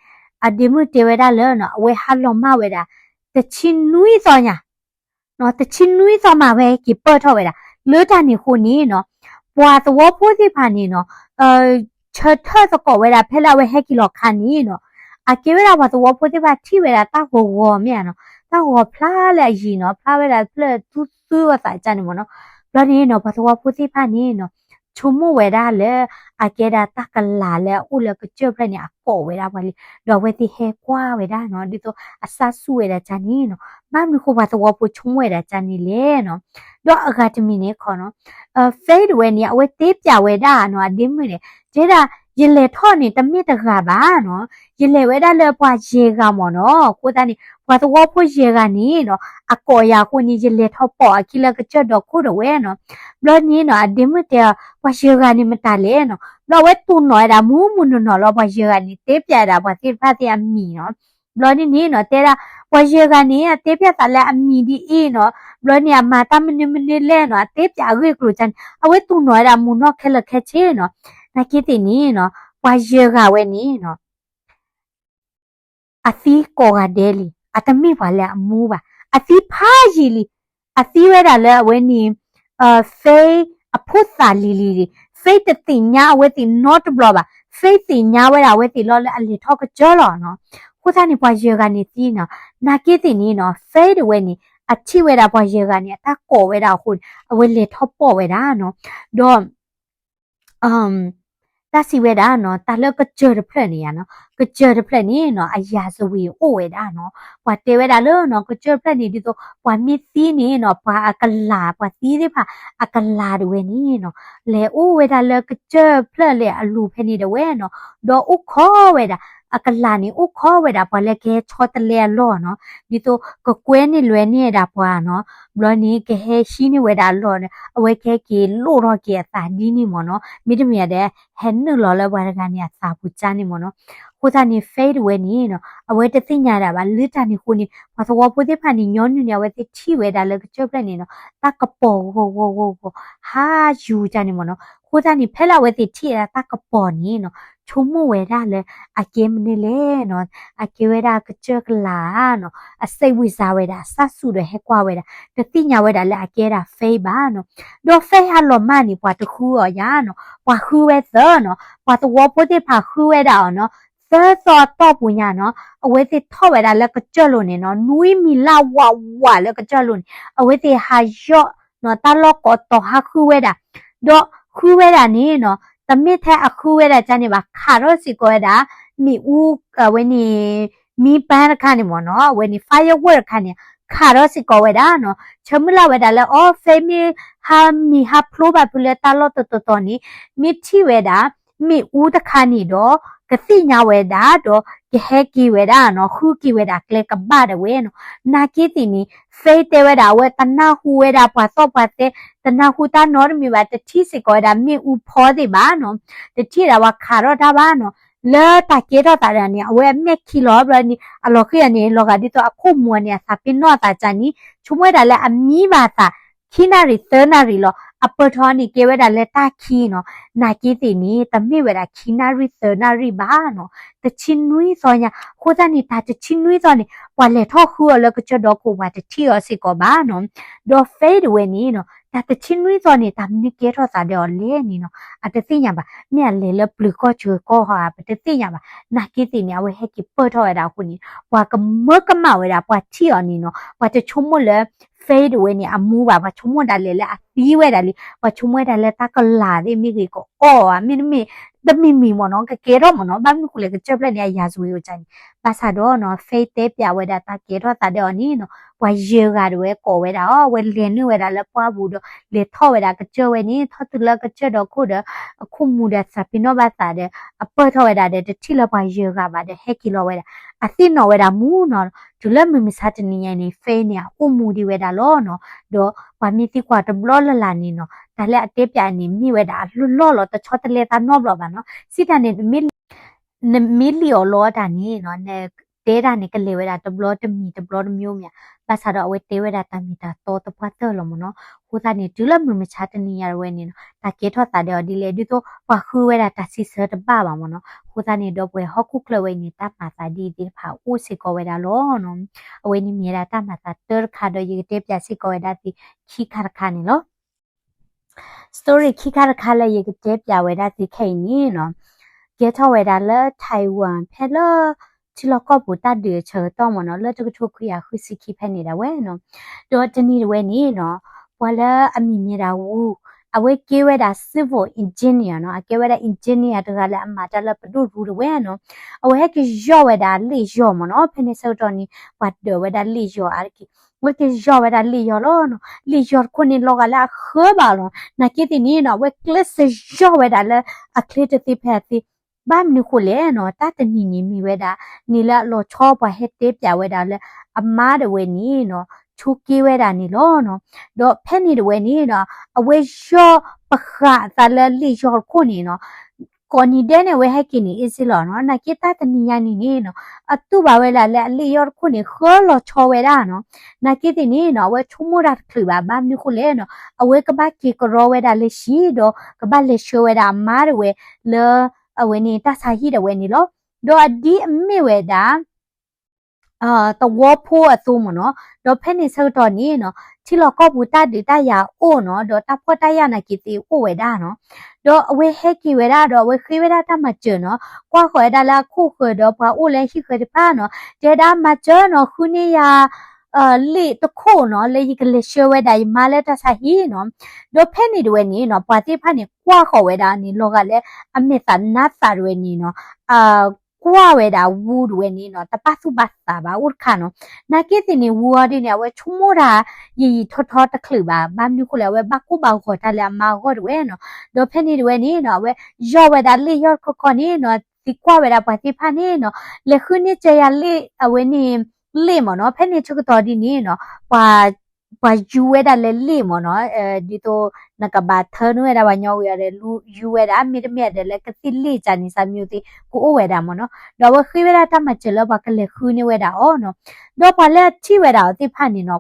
အဒ့မုၣ်တဲဝဲဒၣ်လၢနီၤ အဝဲဟးလီၤမၢ်ဝဲဒၣ် တဆံနွံသီညါ တဆံနွံသီမး အဝဲဟဲက့ၤပၢၢ်ထီၣ်ဝဲဒၣ် လၢတၢ်န့ၣ်အဃိန့ၣ်နီၤ ပှၤသဝီဖိသ့ၣ်တဖၣ်န့ၣ်နီၤ ဆၢထၢၣ်သကိးဝဲဒၣ် ဖဲလၢအဝဲဟဲက့ၤလီၤခါန့ၣ်နီၤ အကဲဝဲဒၣ်ပှၤသဝီဖိသ့ၣ်တဖၣ်ထံၣ်ဝဲဒၣ်တၢ်ဂီၤဂီၤမ့ၢ်ဧါနီၤ, တၢ်ဂီၤဖျါလၢအယံၤနီၤ ဖျါဝဲဒၣ်ဖျၢၣ်သူသူအသးကၢ်န့ၣ်မ့ၢ်နီၤ. ဘျီန့ၣ်နီၤ ပှၤသဝီဖိသ့ၣ်တဖၣ်န့ၣ်နီၤ ဆိကမိၣ်ဝဲဒၣ်လၢ အကဲဒၣ်တၢ်ကလၤလၢအအိၣ်လၢကစၢၢ်ဖျၢၣ်န့ၣ် အကိးဝဲဒၣ်ပှၤလံ, ဒီးအဝဲသ့ၣ်ဟဲကွၢ်ဝဲဒၣ်နီၤ ဒ်သိးအစၢ်စူၣ်ဝဲဒၣ်ကၢ်န့ၣ်နီၤ, ဘၣ်မနုၤဃိပှၤသဝီဖိဆိကမိၣ်ဝဲဒၣ်ကၢ်န့ၣ်လဲၣ်နီၤ. ဒီးအဂၤတမံၤန့ၣ်ခီနီၤ Faith တဝဲန့ၣ် အဝဲတဲပၠးဝဲဒၣ်နီၤ အဒ့မုၣ်န့ၣ် တဲဒၣ် ယလဲၤထီၣ်န့ၣ် တမ့ၢ်တဂၤဘၣ်နီၤ, ယလဲၤဝဲဒၣ်လၢပှၤယဲၢ်ဂၤမ့ၢ်နီၤ. အဃိသတးန့ၣ် ပှၤသဝီဖိယဲၢ်ဂၤန့ၣ်နီၤ အကိးယၤအဃိန့ၣ် ယလဲၤထီၣ်ပိာ်အခံလၢကစၢၢ်ဒီခိၣ်တဝဲနီၤ. ဘျီန့ၣ်နီၤ အဒ့မုၣ်တဲအီၤ ပှၤယဲၢ်ဂၤန့ၣ်မတၤလဲၣ်နီၤ. ဘျီအဝဲတူၢ်နီၣ်ဝဲဒၣ်မူးမူးနီၢ်နီၢ်လီၤ ပှၤယဲၢ်ဂၤန့ၣ် တဲပၠးဝဲဒၣ်ပှၤသ့ၣ်တဖၣ်သ့ၣ်အမံၤနီၤ. ဘျီန့ၣ်န့ၣ်နီၤ တဲဒၣ် ပှၤယဲၢ်ဂၤန့ၣ် အတဲပၠးသးလၢအမံၤဒ်အံၤနီၤ, ဘျီန့ၣ် အမၤတၢ်မနုၤမနုၤလဲၣ်နီၤ အတဲပၠးအဂ့ၢ်အကျိၤကၢ်န့ၣ် အဝဲတူၢ်နီၣ်ဝဲဒၣ်မူးနီၢ်ခဲလၢာ်ခဲဆ့နီၤ. နာ်က့သ့ၣ်န့ၣ်နီၤ ပှၤယဲၢ်ဂၤဝဲန့ၣ်နီၤ အသံကိးဂၤဒဲးလံ, အတမ့ၢ်ပှၤလၢအမူဘၣ်, အသံဖးယံာ်လံ, အသံဝဲဒၣ်လၢအဝဲန့ၣ် Faith အဖိသၣ်လံၤလံၤလံၤ, Faith တသ့ၣ်ညါအဝဲသ့ၣ်နီတဘျီဘၣ်, Faith သ့ၣ်ညါဝဲဒၣ်အဝဲသ့ၣ်လီၤလၢအလဲၤထီၣ်ကစၢၢ်လီၤနီၤ. အဃိသတးန့ၣ် ပှၤယဲၢ်ဂၤန့ၣ်သံနီၤ, နာ်က့သ့ၣ်န့ၣ်နီၤ Faith တဝဲန့ၣ် အထံၣ်ဝဲဒၣ်ပှၤယဲၢ်ဂၤန့ၣ် အတၢ်ကိးဝဲဒၣ်အဃိန့ၣ် အဝဲလဲၤထီၣ်ပိာ်ဝဲဒၣ်နီၤ, ဒီး တၢ်စံးဝဲဒၣ်နီၤ တၢ်လၢကစၢၢ်တဖျၢၣ်န့ၣ်ယါနီၤ, ကစၢၢ်တဖျၢၣ်န့ၣ်နီၤ အရာဇဝင် အိၣ်ဝဲဒၣ်နီၤ, ပှၤတဲဝဲဒၣ်လၢနီၤ ကစၢၢ်တဖျၢၣ်န့ၣ် ဒ်သိးပှၤမ့ၢ်သံန့ၣ်နီၤ ပှၤအကလၤ ပှၤသံသ့ၣ်တဖၣ် အကလၤတဝဲန့ၣ်နီၤ လဲၤအိၣ်ဝဲဒၣ်လၢကစၢၢ်တဖျၢၣ်လၢအလိၤဖဲန့ၣ်တဝဲနီၤ, ဒီးအိၣ်ခိးဝဲဒၣ် အကလၤန့ၣ် အိၣ်ခိးဝဲဒၣ်ပှၤလၢကဟဲဆီတလဲအလီၢ်နီၤ, ဒ်သိးကကွဲန့ၢ်လွဲန့ၢ်ဝဲဒၣ်ပှၤနီၤ, ဘျီန့ၣ် ကဟဲဟံးန့ၢ်ဝဲဒၣ်အလီၢ်န့ၣ် အဝဲကဟဲက့ၤလိၣ်ထီၣ်က့ၤအသးဒ်န့ၣ်မ့ၢ်နီၤ, မ့တမ့ၢ်ဒီး ဟဲနုာ်လီၤလၢပှၤတဂၤန့ၣ်အသးပူၤကၢ်န့ၣ်မ့ၢ်နီၤ. အဃိသတးန့ၣ် Faith တဝဲန့ၣ်နီၤ အဝဲတသ့ၣ်ညါဒၣ်ဘၣ် လၢတၢ်န့ၣ်အဃိန့ၣ် ပှၤသဝီဖိသ့ၣ်တဖၣ်န့ၣ် ညီနုၢ်န့ၣ် အဝဲသ့ၣ်ထံၣ်ဝဲဒၣ်လၢကစၢၢ်ဖျၢၣ်န့ၣ်နီၤ တၢ်ကပီၤဂီၤဂီၤဂီၤဂီၤ ဟးယူၤကၢ်န့ၣ်မ့ၢ်နီၤ. အဃိသတးန့ၣ် ဖဲလၢအဝဲသ့ၣ်ထံၣ်ဝဲဒၣ်တၢ်ကပီၤန့ၣ်နီၤ ဆိကမိၣ်ဝဲဒၣ်လၢ အကဲမနုၤလဲၣ်နီၤ, အကဲဝဲဒၣ်ကစၢၢ်ကလၤဧါနီၤ, အစိတ်ဝင်စားဝဲဒၣ် အစၢ်စူၤဒီးဟဲကွၢ်ဝဲဒၣ် တသ့ၣ်ညါဝဲဒၣ်လၢအကဲဒၣ် Faith ဘၣ်နီၤ. ဒီး Faith ဟးလီၤမၢ်န့ၣ် ပှၤတဃုအီၤယါနီၤ, ပှၤဃုဝဲသၢနီၤ, ပှၤသဝီဖိသ့ၣ်တဖၣ်ဃုဝဲဒၣ်အီၤနီၤ, သၢသီအတီၢ်ပူၤညါနီၤ အဝဲသ့ၣ်ထီၣ်ဝဲဒၣ်လၢကစၢၢ်လိၤန့ၣ်နီၤ နွံမံၤလၢ်ဝးဝးလၢကစၢၢ်လိၤန့ၣ် အဝဲသ့ၣ်ဟးယီၣ်နီၤ တၢ်လီၢ်ကိးတီၤဟးဃုဝဲဒၣ်, ဒီးဃုဝဲဒၣ်န့ၣ်နီၤ တမ့ၢ်ထဲအဃုဝဲဒၣ်ကၢ်န့ၣ်ဘၣ် ခးထီၣ်စ့ၢ်ကီးဝဲဒၣ် မ့ၣ်အူ အဝဲန့ၣ် မီးပန်း တခါန့ၣ်မ့ၢ်နီၤ အဝဲန့ၣ် firework တခါန့ၣ် ခးထီၣ်စ့ၢ်ကီးဝဲဒၣ်နီၤ, ဆၢမုၢ်လၢ်ဝဲဒၣ်လၢ အီ Faith မ့ၢ်ဟးဖျိဘၣ်ဖုလၢတၢ်လီၢ်တတီၤတီၤန့ၣ် မ့ၢ်ထံၣ်ဝဲဒၣ် မ့ၣ်အူတခါန့ၣ်ဒီး ကသ့ၣ်ညါဝဲဒၣ်ဒီး ကဟဲက့ၤဝဲဒၣ်နီၤ ဃုက့ၤဝဲဒၣ်ကျဲကဘၣ်ဒၣ်ဝဲနီၤ. နာ်က့သ့ၣ်န့ၣ် Faith တဲဝဲဒၣ် အဝဲတနၢ်ဟူဝဲဒၣ်ပှၤသီၣ်ပှၤသဲ တနၢ်ဟူတၢ်နီတမံၤဘၣ် တထံၣ်စ့ၢ်ကီးဝဲဒၣ်မ့ၣ်အူဖီသ့ၣ်ဘၣ်နီၤ, တထံၣ်ဒၣ်ပှၤခးထီၣ်တၢ်ဘၣ်နီၤ, လၢတၢ်ကဲထီၣ်သးဒၣ်န့ၣ် အဝဲအမဲာ်ခံလီၤဘျီန့ၣ် အလီၤဃံၤအီၤန့ၣ် လီၤဂာ်ဒ်သိးအခိၣ်မူၤအီၤန့ၣ် အသးပ့ၤနီၣ်အသးကၢ်န့ၣ် ဆိကမိၣ်ဝဲဒၣ်လၢအမံဘၣ်သး ခံနၣ်ရံၣ်သၢနၣ်ရံၣ်လီၤ. အပၢၢ်ထီၣ်န့ၣ် ကဲဝဲဒၣ်လၢတၢ်ခံနီၤ, နာ်က့သ့ၣ်န့ၣ် တမ့ၢ်ဝဲဒၣ်ခံနၣ်ရံၣ်သၢနၣ်ရံၣ်ဘၣ်နီၤ, တဆံနွံသီညါ, အဃိသတးန့ၣ် တၢ်တဆံနွံသီန့ၣ် ပှၤလဲၤထီၣ်ဃုအီၤလၢကစၢၢ်ဒီခိၣ် ပှၤတထံၣ်အီၤစ့ၢ်ကီးဘၣ်နီၤ, ဒီး Faith တဝဲန့ၣ်နီၤ တၢ်တဆံနွံသီန့ၣ် တၢ်မနုၤကဲထီၣ်သးဒီးအီၤလဲၣ်န့ၣ်နီၤ အတသ့ၣ်ညါဘၣ်, မ့ၢ်အလဲၤလၢပျုၤကီၢ်ဆၢကီၢ်ဧါ ပတသ့ၣ်ညါဘၣ်, နာ်က့သ့ၣ်န့ၣ် အဝဲဟဲက့ၤပၢၢ်ထီၣ်ဝဲဒၣ်အဃိန့ၣ် ပှၤကမၢကမၣ်ဝဲဒၣ် ပှၤထံၣ်အီၤန့ၣ်နီၤ ပှၤတဆိကမိၣ်လၢ Faith တဝဲန့ၣ် အမူဘၣ်, ပှၤဆိကမိၣ်ဒၣ်လဲာ်လၢအသံဝဲဒၣ်လံ, ပှၤဆိကမိၣ်ဝဲဒၣ်လၢတၢ်ကလၤသ့ၣ်မ့ၢ်ဂ့ၤ ကအီၣ်ဧါ မ့တမ့ၢ် တမံၤမံၤမ့ၢ်နီၤ ကကဲထီၣ်မ့ၢ်နီၤ, ဘၣ်မနုၤဃိလဲၣ် ကစၢၢ်ဖျၢၣ်န့ၣ် အရာဇဝင် အိၣ်ကၢ်န့ၣ်, ဘၣ်ဆၣ်ဒီးနီၤ Faith တဲပၠးဝဲဒၣ်တၢ်ကဲထီၣ်သးဒီးအီၤန့ၣ်နီၤ, ပှၤယဲၢ်ဂၤတဝဲကိးဝဲဒၣ်အီၤ, အဝဲလဲၤနုာ်ဝဲဒၣ်လၢပှၢ်ပူၤဒီး လဲၤထီၣ်ဝဲဒၣ်ကစၢၢ်ဝဲန့ၣ်, ထီၣ်တုၤလၢကစၢၢ်ဒီခိၣ်ဒီး အခိၣ်မူၤဒီးသးပ့ၤနီၣ်ဘၣ်သးဒီး အပၢၢ်ထီၣ်ဝဲဒၣ်ဒီး တထံၣ်လၢပှၤယဲၢ်ဂၤဘၣ်ဒီး ဟဲက့ၤလီၤဝဲဒၣ်, အသ့ၣ်နီၣ်ဝဲဒၣ်မူနီၤ, တုၤလၢမုၢ်မဆါတနံၤညါန့ၣ် Faith န့ၣ် အအိၣ်မူဒံးဝဲဒၣ်လီၤနီၤ, ဒီးပှၤမ့ၢ်သံကွၢ်တဘျီလၢ်လၢ်န့ၣ်နီၤ, တၢ်လၢအတဲပၠးန့ၣ် မ့ၢ်ဝဲဒၣ်အလီၢ်လီၢ်လီၤ, တဆီတလဲသးနီတဘျီဘၣ်နီၤ, စံးတၢ်န့ၣ် နမ့ၢ်လံၣ်အီၤလီတၢ်န့ၣ်နီၤ, န အဝဲတဲတၢ်န့ၣ် ကလဲၤဝဲဒၣ်တဘျီတမံၤ တဘျီတမျိုးမ့ၢ်ဧါ, ဘၣ်ဆၣ်ဒီးအဝဲတဲဝဲဒၣ်တၢ်မ့ၢ်တၢ်တီသပှၢ်တၢၢ်လီၤမ့ၢ်နီၤ. အဃိသတးန့ၣ် တုၤလၢမုၢ်မဆါတနံၤညါတဝဲန့ၣ်နီၤ တၢ်ကဲထီၣ်သးဒီးအီၤဒ်လဲၣ် ဒ်သိးပှၤဃုဝဲဒၣ်တၢ်စံးဆၢတဘၣ်ဘၣ်မ့ၢ်နီၤ. အဃိသတးန့ၣ် ဒီပုၢ်ဝဲၢ်ဟီၣ်ခိၣ်ချၢဝဲအံၤန့ၣ် တၢ်မၤသးဒ်အံၤသ့ၣ်တဖၣ်အိၣ်စ့ၢ်ကီးဝဲဒၣ်လီၤနီၤ. အဝဲန့ၣ်မ့ၢ်ဝဲဒၣ်တၢ်မၤသးတၢတခါဒီး ယကတဲပၠးစ့ၢ်ကီးဝဲဒၣ်သုခံခါတခါန့ၣ်လီၤ. story ခံခါတခါလၢယကတဲပၠးဝဲဒၣ်သုခဲအံၤန့ၣ်နီၤ ကဲထီၣ်ဝဲဒၣ်လၢ Taiwan ဖဲလၢ ထံလီၢ်ကီၢ်ပူၤတၢ်ဒုးအဆၢကတီၢ်မ့ၢ်နီၤ လၢတကထိခွံကယၤဃုဆံခံဖဲန့ၣ်ဒၣ်ဝဲနီၤ. ဒီးတနံၤတဝဲန့ၣ်နီၤ ပှၤလၢအမံၤမ့ၢ်ဒၣ်ဝူ အဝဲကဲဝဲဒၣ် civil engineer နီၤ အကဲဝဲဒၣ် engineer တဂၤလၢအမၤတၢ်လၢပဒိၣ်ရူတဝဲနီၤ. အဝဲဟဲက့ၤယီၢ်ဝဲဒၣ်လ့ၣ်ယီၤမ့ၢ်နီၤ ဖဲန့ၣ်ဆၢကတီၢ်န့ၣ် ပှၤဒၢးဝဲဒၣ်လ့ၣ်ယီၤအါတက့ၢ် အဝဲက့ၤယီၢ်ဝဲဒၣ်လ့ၣ်ယီၤလီၤနီၤ. လ့ၣ်ယီၤတခိၣ်န့ၣ် လီၤဂာ်လၢအဃၢဘၣ်လီၤ. နာ်က့သ့ၣ်န့ၣ်နီၤ အဝဲကျဲးစၢးယီၢ်ဝဲဒၣ်လၢအချ့တသ့ဖဲအသ့. ဘၣ်မနုၤဃိလဲၣ်နီၤ တၢ်တနံၤန့ၣ်မ့ၢ်ဝဲဒၣ် န့ၣ်လၢအလီၤဆီပှၤဟဲတဲပၠးဝဲဒၣ်လၢ အမါတဝဲန့ၣ်နီၤ ဆိးက့ဝဲဒၣ်န့ၣ်လီၤနီၤ. ဒီးဖဲန့ၣ်တဝဲန့ၣ်နီၤ အဝဲယီၢ်ပဃာ်အသးလၢလ့ၣ်ယီၤတခိၣ်န့ၣ်နီၤ ကိးနံၤဒဲးန့ၣ် အဝဲဟဲက့ၤန့ၣ် easy လီၤနီၤ. နာ်က့တၢ်တနံၤညါန့ၣ်န့ၣ်နီၤ အတူၢ်ဘၣ်ဝဲဒၣ်လၢအလ့ၣ်ယီၤတခိၣ်န့ၣ် ဃၢလီၤဆီဝဲဒၣ်နီၤ. နာ်က့သ့ၣ်န့ၣ်နီၤ အဝဲဆိကမိၣ်တၢ်တချုးဘၣ် ဘၣ်မနုၤဃိလဲၣ်နီၤ အဝဲကဘၣ်က့ၤကရီဝဲဒၣ်လၢဟံၣ် ဒီးကဘၣ်လဲၤဆှၢဝဲဒၣ်အမါတဝဲ လၢ အဝဲန့ၣ်တၢ်ဆါဟံၣ်ဒၣ်ဝဲန့ၣ်လီၤ. ဒီးအဒ်အမ့ၢ်ဝဲဒၣ် သဝီဖိအသိးမ့ၢ်နီၤ. ဒီးဖဲန့ၣ်ဆၢကတီၢ်န့ၣ်နီၤ ထံလီၢ်ကီၢ်ပူၤတၢ်ဒုးတၢ်ယၤအိၣ်နီၤ ဒီးတၢ်ဖှီၣ်တၢ်ယာ်နာ်က့သ့ၣ်အိၣ်ဝဲဒၣ်နီၤ. ဒီးအဝဲဟဲက့ၤဝဲဒၣ်ဒီးအဝဲဃ့ဝဲဒၣ်တၢ်မၤစၢၤနီၤ ကွၢ်ဃီၤဝဲဒၣ်လၢအခိၣ်ဃၢၤဒီးပှၤအိၣ်လၢဟံၣ်ဃၢၤတဖၣ်နီၤ တဲဒၣ်မၤစၢၤနီၤ ဃုန့ၢ်ယၤ လ့ၣ်တခိၣ်နီၤ လၢယကလဲၤဆှၢဝဲဒၣ်ယမါလၢတၢ်ဆါဟံၣ်နီၤ. ဒီးဖဲန့ၣ်တဝဲန့ၣ်နီၤ ပှၤသ့ၣ်တဖၣ်န့ၣ် ကွၢ်ဃီၤဝဲဒၣ်န့ၣ် လီၤဂာ်လၢအမဲာ်သးနါသးတဝဲန့ၣ်နီၤ ကွၢ်ဝဲဒၣ်ဝူတဝဲန့ၣ်နီၤ တဘၣ်သူၣ်ဘၣ်သးဘၣ်အိၣ်တခါနီၤ. နာ်က့သ့ၣ်န့ၣ် ဝူအီၤဒ်န့ၣ် အဝဲဆိကမိၣ်တၢ်ယံာ်ယံာ်ထီထီတချုးဘၣ် ဘၣ်မနုၤဃိလဲၣ် အဝဲဘၣ်ကိၢ်ဘၣ်ဂီၤတၢ်လၢအမါအဂီၢ်တဝဲနီၤ. ဒီးဖဲန့ၣ်တဝဲန့ၣ်နီၤ အဝဲယီၢ်ဝဲဒၣ်လ့ၣ်ယီၤတခီခီန့ၣ်နီၤ သံကွၢ်ဝဲဒၣ်ပှၤသ့ၣ်တဖၣ်န့ၣ်နီၤ လဲၤဃုန့ၢ်စၢၤယၤလ့ၣ်အဝဲန့ၣ် လ့ၣ်မ့ၢ်နီၤ. ဖဲန့ၣ်ဆၢကတီၢ်ဒ်န့ၣ်နီၤ ပှၤယူၤဝဲဒၣ်လၢလ့ၣ်မ့ၢ်နီၤ ဒ်သိး နကဘၣ်ထၢနုာ်ဝဲဒၣ်ပှၤညီဝံၤအီၤဒီး ယူၤဝဲဒၣ် မ့တမ့ၢ်ဒီးလၢကသံၣ်လ့ၣ်ကန့ၣ် စးမံၤသ့ၣ် ကအိၣ်ဝဲဒၣ်မ့ၢ်နီၤ. ဒီးအဝဲဃ့ဝဲဒၣ်တၢ်မၤစၢၤလၢပှၤကလဲၤဃုန့ၢ်ဝဲဒၣ်အီၤနီၤ. ဒီးပှၤလၢအထံၣ်ဝဲဒၣ်အီၤသ့ၣ်တဖၣ်န့ၣ်နီၤ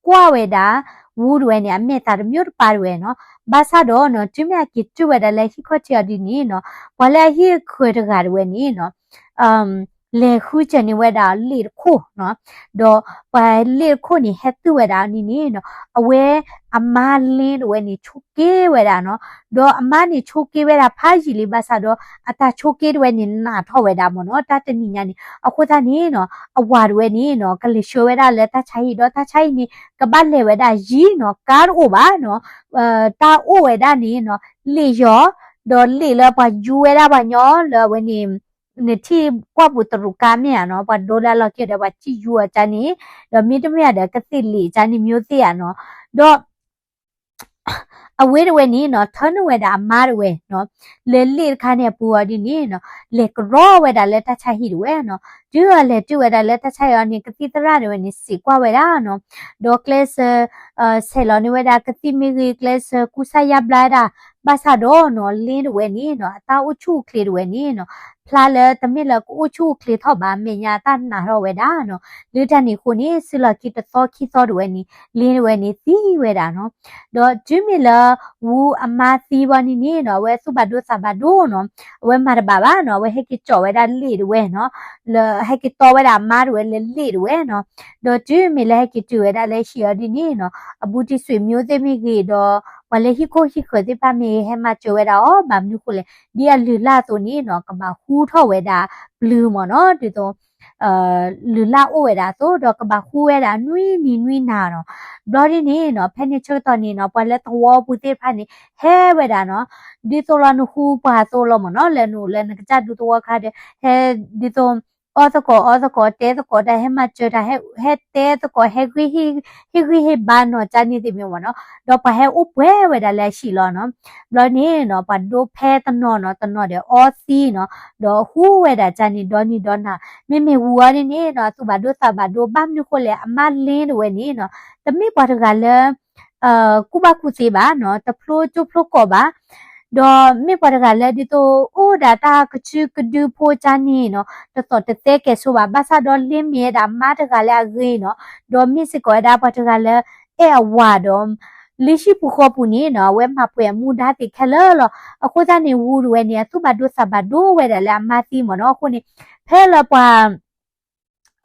ကွၢ်ဝဲဒၣ် ဝူတဝဲန့ၣ် အမဲာ်သးတမျိုးတပါတဝဲနီၤ. ဘၣ်ဆၣ်ဒီးနီၤ တုၤမ့ၢ်အက့ၤတုၤဝဲဒၣ်လၢဟံၣ်ခီၣ်ထံးအီၤဒ်န့ၣ်နီၤ ပှၤလၢအဟံၣ်အဃၢၤတဂၤတဝဲန့ၣ်နီၤ လဲၤဃုစၢၤန့ၢ်ဝဲဒၣ်လ့ၣ်တခိၣ်နီၤ. ဒီးပှၤလ့ၣ်တခိၣ်န့ၣ် ဟဲတုၤဝဲဒၣ်န့ၣ်န့ၣ်နီၤ အဝဲအမါလ့ၣ်တဝဲန့ၣ် ဆိက့ဝဲဒၣ်နီၤ. ဒီးအမါန့ၣ်ဆိက့ဝဲဒၣ်ဖးယံာ်လံဘၣ်ဆၣ်ဒီး အတၢ်ဆိက့တဝဲန့ၣ် နးထီၣ်ဝဲဒၣ်မ့ၢ်နီၤ တၢ်တနံၤညါန့ၣ်. အဃိသတးန့ၣ်နီၤ အဝၤတဝဲန့ၣ်နီၤ ကလဲၤဆှၢဝဲဒၣ်လၢတၢ်ဆါဟံၣ်ဒီး တၢ်ဆါဟံၣ်န့ၣ် ကဘၣ်လဲၤဝဲဒၣ်ယံၤနီၤ ကါတအိၣ်ဘၣ်နီၤ တၢ်အိၣ်ဝဲဒၣ်န့ၣ်နီၤ လ့ၣ်ယီၤ ဒီးလ့ၣ်လၢပှၤယူၤဝဲဒၣ်ပှၤညီလၢအဝဲန့ၣ် နထံၣ်ကွၢ်ပူၤတရူးကါမ့ၢ်ဧါနီၤ ပှၤဒိလၢအလီၢ်ခံဒီး ပှၤစံၣ်ယူၤအီၤကန့ၣ် ဒီးမ့တမ့ၢ်ဒီးကသံၣ်လ့ၣ်ကန့ၣ် မျိုးသ့ၣ်ဧါနီၤ. ဒီး အဝဲတဝဲန့ၣ်နီၤ ထၢနုာ်ဝဲဒၣ်အမါတဝဲနီၤ လၢလ့ၣ်တခါန့ၣ်အပူၤအီၤဒ်န့ၣ်နီၤ လဲၤကရီဝဲဒၣ်လၢတၢ်ဆါဟံၣ်တဝဲနီၤ. တုၤအလဲၤတုၤဝဲဒၣ်လၢတၢ်ဆါဟံၣ်အီၤန့ၣ် ကသံၣ်သရၣ်တဝဲန့ၣ် စံးကွၢ်ဝဲဒၣ်နီၤ ဒီးကျဲးစၢး ဆဲးလီၤန့ၢ်ဝဲဒၣ်ကသံၣ်မ့ၢ်ဂ့ၤ ကျဲးစၢးကူစါယါဘျါဒၣ် ဘၣ်ဆၣ်ဒီးနီၤ လ့ၣ်တဝဲန့ၣ်နီၤ အတၢ်အိၣ်ဆူၣ်အိၣ်ချ့တဝဲန့ၣ်နီၤ ဖျါလၢတမ့ၢ်လၢကအိၣ်ဆူၣ်အိၣ်ချ့ထီၣ်ဘၣ် အမဲာ်ညါအတၢ်နးထီၣ်ဝဲဒၣ်နီၤ. လၢတၢ်န့ၣ်အဃိန့ၣ် စုလီၢ်ခံတသီခံသီတဝဲန့ၣ် လ့ၣ်တဝဲန့ၣ်သံဝဲဒၣ်နီၤ. ဒီးတုၤမ့ၢ်လၢ ဝူအမါသံဘၣ်န့ၣ်န့ၣ်နီၤ အဝဲသူၣ်ဘၣ်ဒိသးဘၣ်ဒိနီၤ အဝဲမၤတဘၣ်ဘၣ်နီၤ အဝဲဟဲက့ၤကၠီၣ်ဝဲဒၣ်လ့ၣ်တဝဲနီၤ လၢဟဲက့ၤတီဝဲဒၣ်အမါတဝဲလၢလ့ၣ်တဝဲနီၤ. ဒီးတုၤမ့ၢ်လၢဟဲက့ၤတုၤဝဲဒၣ်လၢဟံၣ်အီၤဒ်န့ၣ်နီၤ အဘူးတံၢ်ဆွေမျိုးသ့ၣ်မ့ၢ်ဂ့ၤဒီး ပှၤလၢဟံၣ်ခိၣ်ဟံၣ်ဃၢၤသ့ၣ်တဖၣ်မ့ၢ်ဂ့ၤ ဟဲမၤစၢၤဝဲဒၣ်အီၤ ဘၣ်မနုၤဃိလဲၣ် ဒ်အလုၢ်လၢ်အသိးန့ၣ်နီၤ ကဘၣ်ဟူထီၣ်ဝဲဒၣ်ပျုၤမ့ၢ်နီၤ ဒ်သိး လုၢ်လၢ်အိၣ်ဝဲဒၣ်အသိး ဒီးကဘၣ်ဟူဝဲဒၣ်နွံနံၤနွံနၤနီၤ. ဘျီဒ်န့ၣ်နီၤ ဖဲန့ၣ်ဆၢကတီၢ်န့ၣ်နီၤ ပှၤလၢသဝီပူၤသ့ၣ်တဖၣ်န့ၣ် ဟဲဝဲဒၣ်နီၤ ဒ်သိးလီၤနဃူပှၤအသိးလီၤမ့ၢ်နီၤ လၢနအိၣ်လၢနကစၢ်ဒူသဝီခါဒီး ဟဲဒ်သိး အီၣ်သကိးအီသကိး တဲသကိးတၢ် ဟဲမၤစၢၤတၢ် ဟဲတဲသကိး ဟဲဂံၢ်ဟ့ၣ်ဂံၢ်ဟ့ၣ်ဘါနီၤ ကန့ၣ်သ့ၣ်မ့ၢ်မ့ၢ်နီၤ ဒီးပှၤဟဲအိၣ်ပှဲၤဝဲဒၣ်လၢအဟံၣ်လီၤနီၤ. ဘျီန့ၣ်နီၤ ပှၤဒိဖဲတနီၤနီၤ တနီၤဒီးအီသံနီၤ ဒီးဟူဝဲဒၣ်ကန့ၣ် ဒီနံၤဒီနၤ မ့မ့ၢ်ဝူအီၤဒ်န့ၣ်နီၤ သူၣ်ဘၣ်ဒိသးဘၣ်ဒိ ဘၣ်မနုၤဃိလဲၣ် အမါလ့တဝဲန့ၣ်နီၤ တမ့ၢ်ပှၤတဂၤလၢ ကူၣ်ဘၣ်ကူၣ်သ့ဘၣ်နီၤ တဖျိကၠိဖျိကိးဘၣ် ဒီးမ့ၢ်ပှၤတဂၤလၢဒ်သိးအိၣ်ဒၣ်တၢ်ကစုကဒုဖိကၢ်န့ၣ်နီၤ တသီၣ်တသဲကဲၣ်ဆိးဘၣ် ဘၣ်ဆၣ်ဒီးလ့မ့ၢ်ဝဲဒၣ်မါတဂၤလၢအဂ့ၤနီၤ, ဒီးမ့ၢ်စ့ၢ်ကီးဝဲဒၣ်ပှၤတဂၤလၢအဲၣ်အဝၤဒီး လၢဟံၣ်ပူၤဃီပူၤန့ၣ်နီၤ အဝဲမၤပှဲၤအမူဒါသ့ၣ်ခဲလၢာ်လီၤ. အဃိသတးန့ၣ် ဝူတဝဲန့ၣ် အသူၣ်ဘၣ်ဒိသးဘၣ်ဒိဝဲဒၣ်လၢအမါသံမ့ၢ်နီၤ. အဃိန့ၣ် ဖဲလၢပှၤ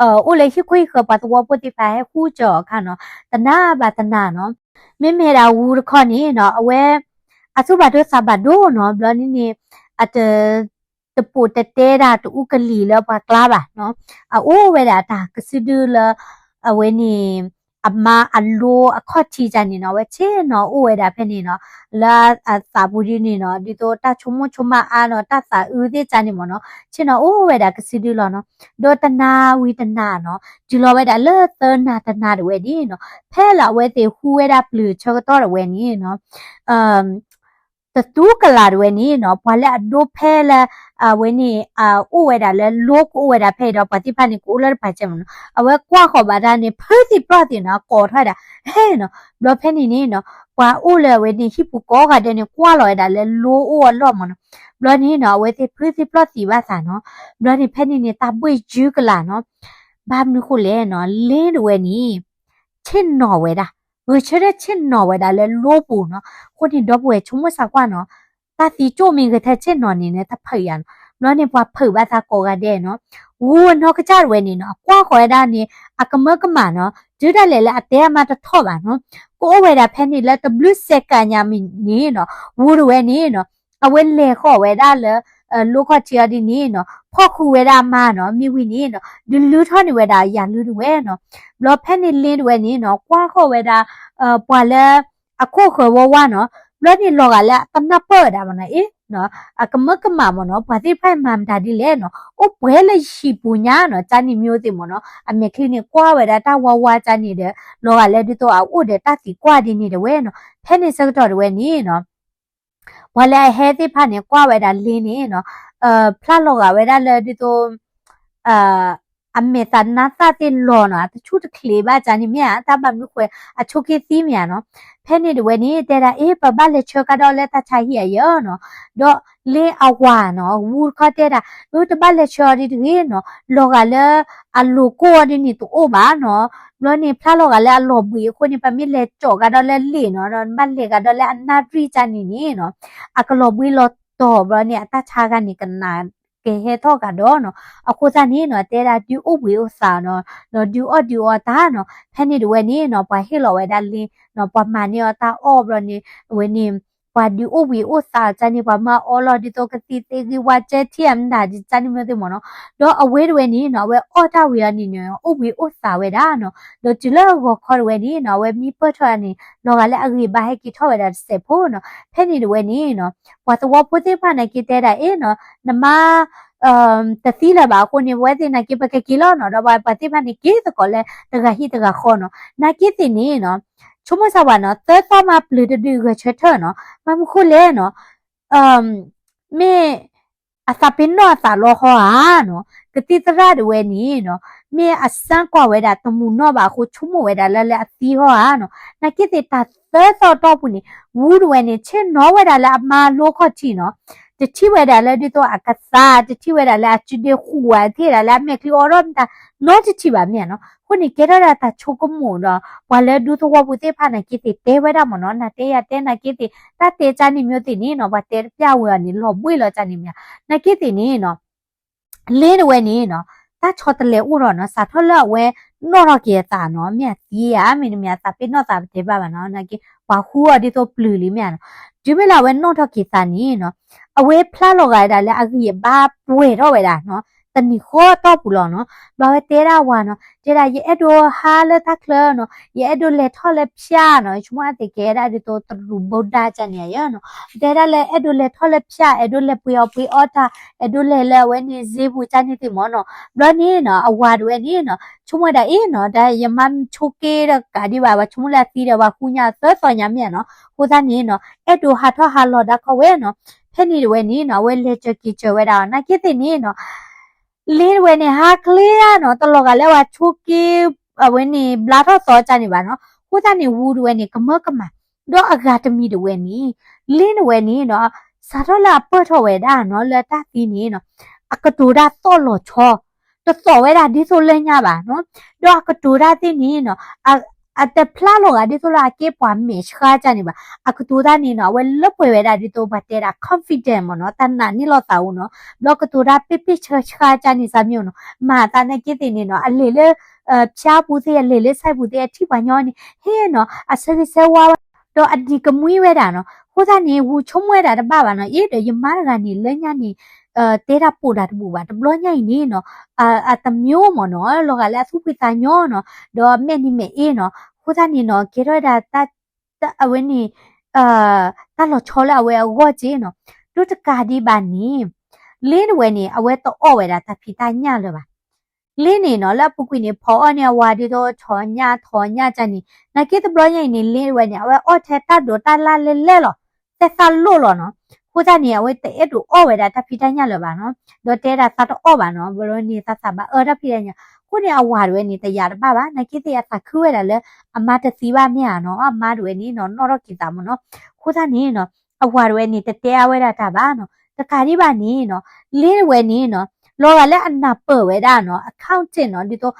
အိၣ်လၢဟံၣ်ခိၣ်ဟံၣ်ဃၢၤ ပှၤသဝီဖိသ့ၣ်တဖၣ်ဟဲဃုကၠီၤအခါနီၤ တနၤဘၣ်တနၤနီၤ မ့မ့ၢ်ဒၣ်ဝူတခီန့ၣ်နီၤ အဝဲ အသူၣ်ဘၣ်ဒိသးဘၣ်ဒိနီၤ ဘျီန့ၣ်န့ၣ် အတ တပိာ်တတဲဒၣ်တအူကလံၤလၢပှၤကျါဘၣ်နီၤ အအိၣ်ဝဲဒၣ်အတၢ်ကစုဒုလၢ အဝဲန့ၣ် အမါအလိအခီၣ်ထံးကၢ်န့ၣ်နီၤ အဝဲဆ့ၣ်နီၤအိၣ်ဝဲဒၣ်ဖဲန့ၣ်နီၤ လၢအသးပူၤဒ်န့ၣ်နီၤ ဒ်သိးတၢ်ဆိကမိၣ်ဆိကမးအါနီၤ တၢ်သးအုးသ့ၣ်ကၢ်န့ၣ်မ့ၢ်နီၤ ဆ့ၣ်နီၤအိၣ်ဝဲဒၣ်ကစုဒုလီၤနီၤ. ဒီးတနၤဝံၤတနၤနီၤ တုၤလီၤဝဲဒၣ်လၢသၢနၤတနၤတဝဲန့ၣ်နီၤ ဖဲလၢအဝဲသ့ၣ်ဟူဝဲဒၣ်ပျုၤဆၢကတီၢ်တဝဲန့ၣ်နီၤ တသူကလးတဝဲန့ၣ်နီၤ ပှၤလၢအဒိဖဲလၢ အဝဲန့ၣ် အိၣ်ဝဲဒၣ်လၢလိကအိၣ်ဝဲဒၣ်ဖဲအံၤဒီး ပှၤသ့ၣ်တဖၣ်န့ၣ် ကအိၣ်လၢတပၤစဲမ့ၢ်နီၤ အဝဲကွၢ်ဃီၤဘၣ်တၢ်န့ၣ် ဖုသံပျီၢ်သံနီၤ ကိးထီၣ်ဝဲဒၣ် ဟဲနီၤ ဘျီဖဲန့ၣ်န့ၣ်နီၤ ပှၤအိၣ်လၢအဝဲန့ၣ် ဟံၣ်ပူၤကိးဂၤဒဲးန့ၣ် ကွၢ်လီၤဝဲဒၣ်လၢလိအိၣ်အလီၢ်မ့ၢ်နီၤ ဘျီန့ၣ်နီၤ အဝဲသ့ၣ်ဖုသံပျီၢ်သံဘၣ်သးနီၤ ဘျီန့ၣ် ဖဲန့ၣ်န့ၣ် တၢ်ဘှ့ၣ်ယုၢ်ကလာ်နီၤ ဘၣ်မနုၤဃိလဲၣ်နီၤ လ့တဝဲန့ၣ် ဆ့ၣ်နီၤဝဲဒၣ် ဂဲၤဆၢထၢၣ်ဆ့ၣ်နီၤဝဲဒၣ်လၢလိပူၤနီၤ. အဃိန့ၣ် ဒီပုၢ်ဝဲၢ်ဆိကမိၣ်သးကွၢ်နီၤ, တၢ်သံကၠိၣ်မ့ၢ်ဂဲၤဆၢထၢၣ်ဆ့ၣ်နီၤန့ၣ် တၢ်ဖုးယၤနီၤ. ဘျီန့ၣ် ပှၤဖုးဘၣ်သးကိးဂၤဒဲးနီၤ. ဝူအနီၢ်ကစၢ်တဝဲန့ၣ်နီၤ အကွၢ်ဃီၤဝဲဒၣ်န့ၣ် အကမၢကမၣ်နီၤ, တုၤဒၣ်လဲာ်လၢအတဲအမါတထီၣ်ဘၣ်နီၤ. ကအိၣ်ဝဲဒၣ်ဖဲန့ၣ်လၢတဘျုးစဲးကၤညါမံၤန့ၣ်နီၤ, ဝူတဝဲန့ၣ်နီၤ အဝဲလဲၤဃီၤဝဲဒၣ်လၢ လိခီၣ်ထံးအီၤဒ်န့ၣ်နီၤ, ဖီၣ်ဃုာ်ဝဲဒၣ်အမါနီၤ, မ့ၢ်ဝံၤန့ၣ်နီၤ ဒုးလုၢ်ထီၣ်န့ၢ်ဝဲဒၣ်ယၤလုၢ်တဝဲနီၤ. ဘျီဖဲန့ၣ်လ့တဝဲန့ၣ်နီၤ ကွၢ်ဃီၤဝဲဒၣ် ပှၤလၢ အခိၣ်ဃၢၤဝါဝါနီၤ. ဘျီန့ၣ်လီၤဂာ်လၢအတနၢ်ပၢၢ်ဝဲဒၣ်မ့ၢ်နီၤ, အ့ၣ် အကမၢကမၣ်မ့ၢ်နီၤ, ပှၤသ့ၣ်တဖၣ်မၤမတၤဒ်လဲၣ်နီၤ, အိၣ်ပှဲၤလၢယဟံၣ်ပူၤညါနီၤ, ကၢ်န့ၣ်မ့ၢ်အိၣ်သ့ၣ်မ့ၢ်နီၤ, အမဲာ်ချံန့ၣ်ကွၢ်ဝဲဒၣ်တၢ်ဝါဝါကၢ်န့ၣ်ဒီး လီၤဂာ်လၢဒ်သိးအအိၣ်ဒီးတၢ်သံကွၢ်ဒ်န့ၣ်တဝဲနီၤ. ဖဲန့ၣ်ဆၢကတီၢ်တဝဲန့ၣ်နီၤ ပှၤလၢအဟဲသ့ၣ်တဖၣ်န့ၣ် ကွၢ်ဝဲဒၣ်လ့န့ၣ်နီၤ, ဖျါလီၤဂာ်ဝဲဒၣ်လၢဒ်သိး အမဲာ်သးနါသၣ်သ့ၣ်လီၤနီၤ, အတဆူၣ်တချ့ဘၣ်ကၢ်န့ၣ်မ့ၢ်ဧါ, တၢ်ဘၣ်မနုၤဃိ အဆိးက့သံမ့ၢ်ဧါနီၤ. ဖဲန့ၣ်တဝဲန့ၣ် တဲဒၣ် အ့ၣ် ပဘၣ်လဲၤဆှၢကဒီးလၢတၢ်ဆါဟံၣ်အယၢနီၤ. ဒီးလ့အဝၤနီၤ ဝူတခီတဲဒၣ် အၢ တဘၣ်လဲၤဆှၢအီၤဒ်တဂ့ၤနီၤ, လီၤဂာ်လၢအလိၤကိၢ်အီၤဒ်န့ၣ်တအိၣ်ဘၣ်နီၤ. ဘျီန့ၣ် ဖျါလီၤဂာ်လၢအလီၤဘှံးအဃိန့ၣ် ပမ့ၢ်လဲၤကၠီးကဒီးလၢလ့ၣ်နီၤ, ဒီးဘၣ်လဲၤကဒီးလၢအနၣ်ရံၣ်ကၢ်န့ၣ်န့ၣ်နီၤ, အကလီၤဘှံးလီၤတီၤ ဘျီန့ၣ် အတၢ်ဆါဂၤန့ၣ် ကနၣ်ကဟဲထီၣ်ကဒီးနီၤ. အဃိသတးန့ၣ်နီၤ တဲဒၣ်ဒုးအိၣ်ဘှံးအိၣ်သါနီၤ, ဒီးဒုးအီၣ်ဒုးအီတၢ်နီၤ. ဖဲန့ၣ်တဝဲန့ၣ်နီၤ ပှၤဟ့ၣ်လီၤဝဲဒၣ်လ့နီၤ, ပှၤမၤန့ၢ်အီၤတၢ်အီၣ်ဘျီန့ၣ် အဝဲန့ၣ် ပှၤဒုးအိၣ်ဘှံးအိၣ်သါကၢ်န့ၣ် ပှၤမၢအီလီၤဒ်သိးကသံၣ်သ့ၣ်ဂံၢ်ဝါကၢ်ထံၣ်အမတၤကၢ်န့ၣ်မ့ၢ်သ့ၣ်မ့ၢ်နီၤ. ဒီးအဝဲတဝဲန့ၣ်နီၤ အဝဲအီၣ်တၢ်ဝံၤအီၤန့ၣ်န့ၣ် အိၣ်ဘှံးအိၣ်သါဝဲဒၣ်နီၤ. ဒီးတုၤလၢအဂီၤခီတဝဲန့ၣ်နီၤ အဝဲမံပၢၢ်ထီၣ်န့ၣ် လီၤဂာ်လၢအဂံၢ်ဘါဟဲက့ၤထီၣ်ဝဲဒၣ်တစဲးဖိနီၤ. ဖဲန့ၣ်တဝဲန့ၣ်နီၤ ပှၤသဝီဖိသ့ၣ်တဖၣ်န့ၣ်က့ၤတဲဒၣ် အ့ၣ်နီၤ နမါ တသံလၢၤဘၣ်အဃိန့ၣ် ပဝဲသ့ၣ်နာ်က့ပကက့ၤလီၤနီၤ. ဒီးပှၤသ့ၣ်တဖၣ်န့ၣ်က့ၤသကိးလၢတဂၤဟံၣ်တဂၤဃီနီၤ. နာ်က့သ့ၣ်န့ၣ်နီၤ ဆိကမိၣ်စၢ်ဝဲနီၤ သၢသီမးပျုၤတဒုးဂဲၤဆၢထၢၣ်နီၤ. ဘၣ်မနုၤဃိလဲၣ်နီၤ မ့ၢ်အသးပ့ၤနီၣ်အသးလီၤဟီဧါနီၤ, ကသံၣ်သရၣ်တဝဲန့ၣ်နီၤ မ့ၢ်အစၢ်ကွၢ်ဝဲဒၣ်တမုာ်နီၣ်ဘၣ်အဃိ ဆိကမိၣ်ဝဲဒၣ်လၢလၢအသံဟီဧါနီၤ. နာ်က့သ့ၣ်တၢ်သၢသီတီၢ်ပူၤန့ၣ် ဝူတဝဲန့ၣ် ဆ့ၣ်နီၤဝဲဒၣ်လၢအမါလိခီၣ်ထံးနီၤ, တထံၣ်ဝဲဒၣ်လၢဒ်သိးအကသါ, တထံၣ်ဝဲဒၣ်လၢအစုဒ့ဃူဧါ, တထံၣ်ဝဲဒၣ်လၢအမဲာ်ချံအီထီၣ်မတၤ နီတထံၣ်ဘၣ်မ့ၢ်ဧါနီၤ. အဃိန့ၣ် ကဲထီၣ်ဒၣ်တၢ်ဆိကမိၣ်ဒီး ပှၤလၢဒူသဝီပူၤသ့ၣ်တဖၣ်နာ်က့သ့ၣ်တဲဝဲဒၣ်မ့ၢ်နီၤ, နၤတဲယၤတဲနာ်က့သ့ၣ် တၢ်တဲကၢ်န့ၣ်မ့ၢ်သ့ၣ်န့ၣ်နီၤ ပှၤတဲတပျၢ်ဝဲအီၤန့ၣ် လီၤဘှံးလီၤကၢ်န့ၣ်မ့ၢ်ဧါ. နာ်က့သ့ၣ်န့ၣ်နီၤ လ့တဝဲန့ၣ်နီၤ တၢ်ဆီတလဲအိၣ်ထီၣ်နီၤ, စးထီၣ်လၢအဝဲနီၣ်ထီၣ်က့ၤအသးနီၤ, မ့ၢ်အသံဧါ မ့တမ့ၢ်အသးပ့ၤနီၣ်သးပတဲဘၣ်ဘၣ်နီၤ, နာ်က့ပှၤဃုအီၤဒ်သိးပျုၤလံမ့ၢ်ဧါနီၤ. တုၤမ့ၢ်လၢအဝဲနီၣ်ထီၣ်က့ၤသးန့ၣ်နီၤ အဝဲဖျါလီၤဂာ်ဝဲဒၣ်လၢအဂံၢ်အဘါပှဲၤထီၣ်ဝဲဒၣ်နီၤ, တနံၤဃီတီၢ်ပူၤလီၤနီၤ. ဘျီဝဲတဲဒၣ်ဝၤနီၤ, တဲဒၣ် ယအဲၣ်ဒိးဟးလၢတၢ်ချၢနီၤ, ယအဲၣ်ဒိးလဲၤထီၣ်လၢဖႅၣ်နီၤ, ယဆိကမိၣ်အသ့ၣ်ကဲဒၣ်ဒ်သိးတရူးဘိဒၣ်ကၢ်န့ၣ်ယါနီၤ, တဲဒၣ်လၢအဲၣ်ဒိးလဲၤထီၣ်လၢဖၠၣ်, အဲၣ်ဒိးလဲၤပှ့ၤအီၣ်ပှ့ၤအီတၢ်, အဲၣ်ဒိးလဲၤလၢအဝဲန့ၣ် ဈေးပူၤကၢ်န့ၣ်သ့ၣ်မ့ၢ်နီၤ. ဘျီန့ၣ်နီၤ အဝၤတဝဲန့ၣ်နီၤ ဆိကမိၣ်ဝဲဒၣ်အ့ၣ်နီၤ, တၢ်ယမါဆိးက့ဒီးကးဒံးဘၣ်, ပှၤဆိကမိၣ်လၢအသံဒီးပှၤဃုညါသၢသီညါမ့ၢ်နီၤ. အဃိသတးန့ၣ်နီၤ အဲၣ်ဒိးဟးထီၣ်ဟးလီၤဒၣ်ခီဝဲနီၤ. ဖဲန့ၣ်တဝဲန့ၣ်နီၤ အဝဲလဲၤစၢၤက့ၤစၢၤဝဲဒၣ်အီၤ, နာ်က့သ့ၣ်န့ၣ်နီၤ လ့တဝဲန့ၣ် ဟးချ့ဧါနီၤ, တလီၤဂာ်လၢပှၤဆိးက့ အဝဲန့ၣ် ဘျါထီၣ်သီကၢ်န့ၣ်ဘၣ်နီၤ. အဃိသတးန့ၣ် ဝူတဝဲန့ၣ် ကမၢကမၣ်, ဒီးအဂၤတမံၤတဝဲန့ၣ် လ့တဝဲန့ၣ်နီၤ စးထီၣ်လၢအပၢၢ်ထီၣ်ဝဲဒၣ်နီၤ လၢတၢ်သံန့ၣ်နီၤ အကတိၤတၢ်သီၣ်လီၤဆီ တသီၣ်ဝဲဒၣ်ဒ်သိးလၢညါဘၣ်နီၤ. ဒီးအကတိၤတၢ်သ့ၣ်န့ၣ်နီၤ အတဖျါလီၤဂာ်ဒ်သိးလၢအကဲပှၤမဲာ်ဆှးကၢ်န့ၣ်ဘၣ်. အကတိၤတၢ်န့ၣ်နီၤ အဝဲလၢပှဲၤဝဲဒၣ်ဒ်သိးပှၤတဲဒၣ် confident မ့ၢ်နီၤ တၢ်နာ်န့ၢ်လိာ်သးအိၣ်နီၤ. ဘျီကတိၤတၢ်ပ့ၢ်ပ့ၢ်ဆှါဆှါကၢ်န့ၣ် စၢ်မ့ၢ်နီၤ မၤသးနာ်က့သ့ၣ်န့ၣ်နီၤ အလဲၤလၢ ဖၠါပူၤသ့ၣ် အလဲၤလၢ site ပူၤသ့ၣ် အထံၣ်ပှၤညီန့ၣ် ဟ့ၣ်နီၤ အဆၢဂ့ၤဆၢဝါဝဲ ဒီးအနံၤကမှံဝဲဒၣ်နီၤ. အဃိသတးန့ၣ် ဝူဆိကမိၣ်ဝဲဒၣ်တဘၣ်ဘၣ်နီၤ အ့ ဒီးယမါတဂၤန့ၣ် လၢညါန့ၣ် တဲတၢ်ပိာ်တၢ်တဘူၣ်ဘၣ် တဘျီညါအံၤန့ၣ်နီၤ အတမံၤမ့ၢ်နီၤ လီၤဂာ်လၢအသူၣ်ဖှံသးညီနီၤ ဒီးမဲာ်န့ၣ်မဲာ်အ့နီၤ. အဃိသတးန့ၣ်နီၤ ကဲထီၣ်ဝဲဒၣ် အဝဲန့ၣ် တၢ်လီၤဆီလၢအဝဲအဂီၢ်က့နီၤ. ဒီးတကးဒံးဘၣ်န့ၣ် လ့တဝဲန့ၣ် အဝဲတအီၣ်ဝဲဒၣ်တၢ်ဖံးတၢ်ညၣ်လၢၤဘၣ် လ့န့ၣ်နီၤ လၢအပူၤကွံာ်န့ၣ် ဖီအီၣ်န့ၢ်အဝၤဒ်သိး ထိးညၣ်ထိးညၣ်ကၢ်န့ၣ် နာ်က့တဘျီညါအံၤန့ၣ် လ့ဝဲန့ၣ် အဝဲအီၣ်ထဲတၢ်ဒိးတၢ်လၢ်လဲၢ်လဲၢ်လီၤ. သဲသၣ်လိၣ်လီၤနီၤ. အဃိသတးန့ၣ် အဝဲတအဲၣ်ဒိးအီၣ်ဝဲဒၣ်တၢ်ဖံးတၢ်ညၣ်လၢၤဘၣ်နီၤ. ဒီးတဲဒၣ်သးတအီၣ်ဘၣ်နီၤ ဘျီန့ၣ်သးသးဘၣ်အၢတၢ်ဖံးတၢ်ညၣ်. အဃိန့ၣ် အဝၤတဝဲန့ၣ် တယာ်တဘၣ်ဘၣ် နာ်က့သ့ၣ်အသးခုဝဲဒၣ်လၢ အမါတသံဘၣ်မ့ၢ်ဧါနီၤ အမါတဝဲန့ၣ်နီၤ နီၣ်ထီၣ်က့ၤသးမ့ၢ်နီၤ. အဃိသတးန့ၣ်နီၤ အဝၤတဝဲန့ၣ် တတဲအါဝဲဒၣ်တၢ်ဘၣ်နီၤ. တကးဒံးဘၣ်န့ၣ်နီၤ လ့တဝဲန့ၣ်နီၤ လီၤဂာ်လၢအနၢ်ပၢၢ်ဝဲဒၣ်နီၤ accountant နီၤ ဒ်သိး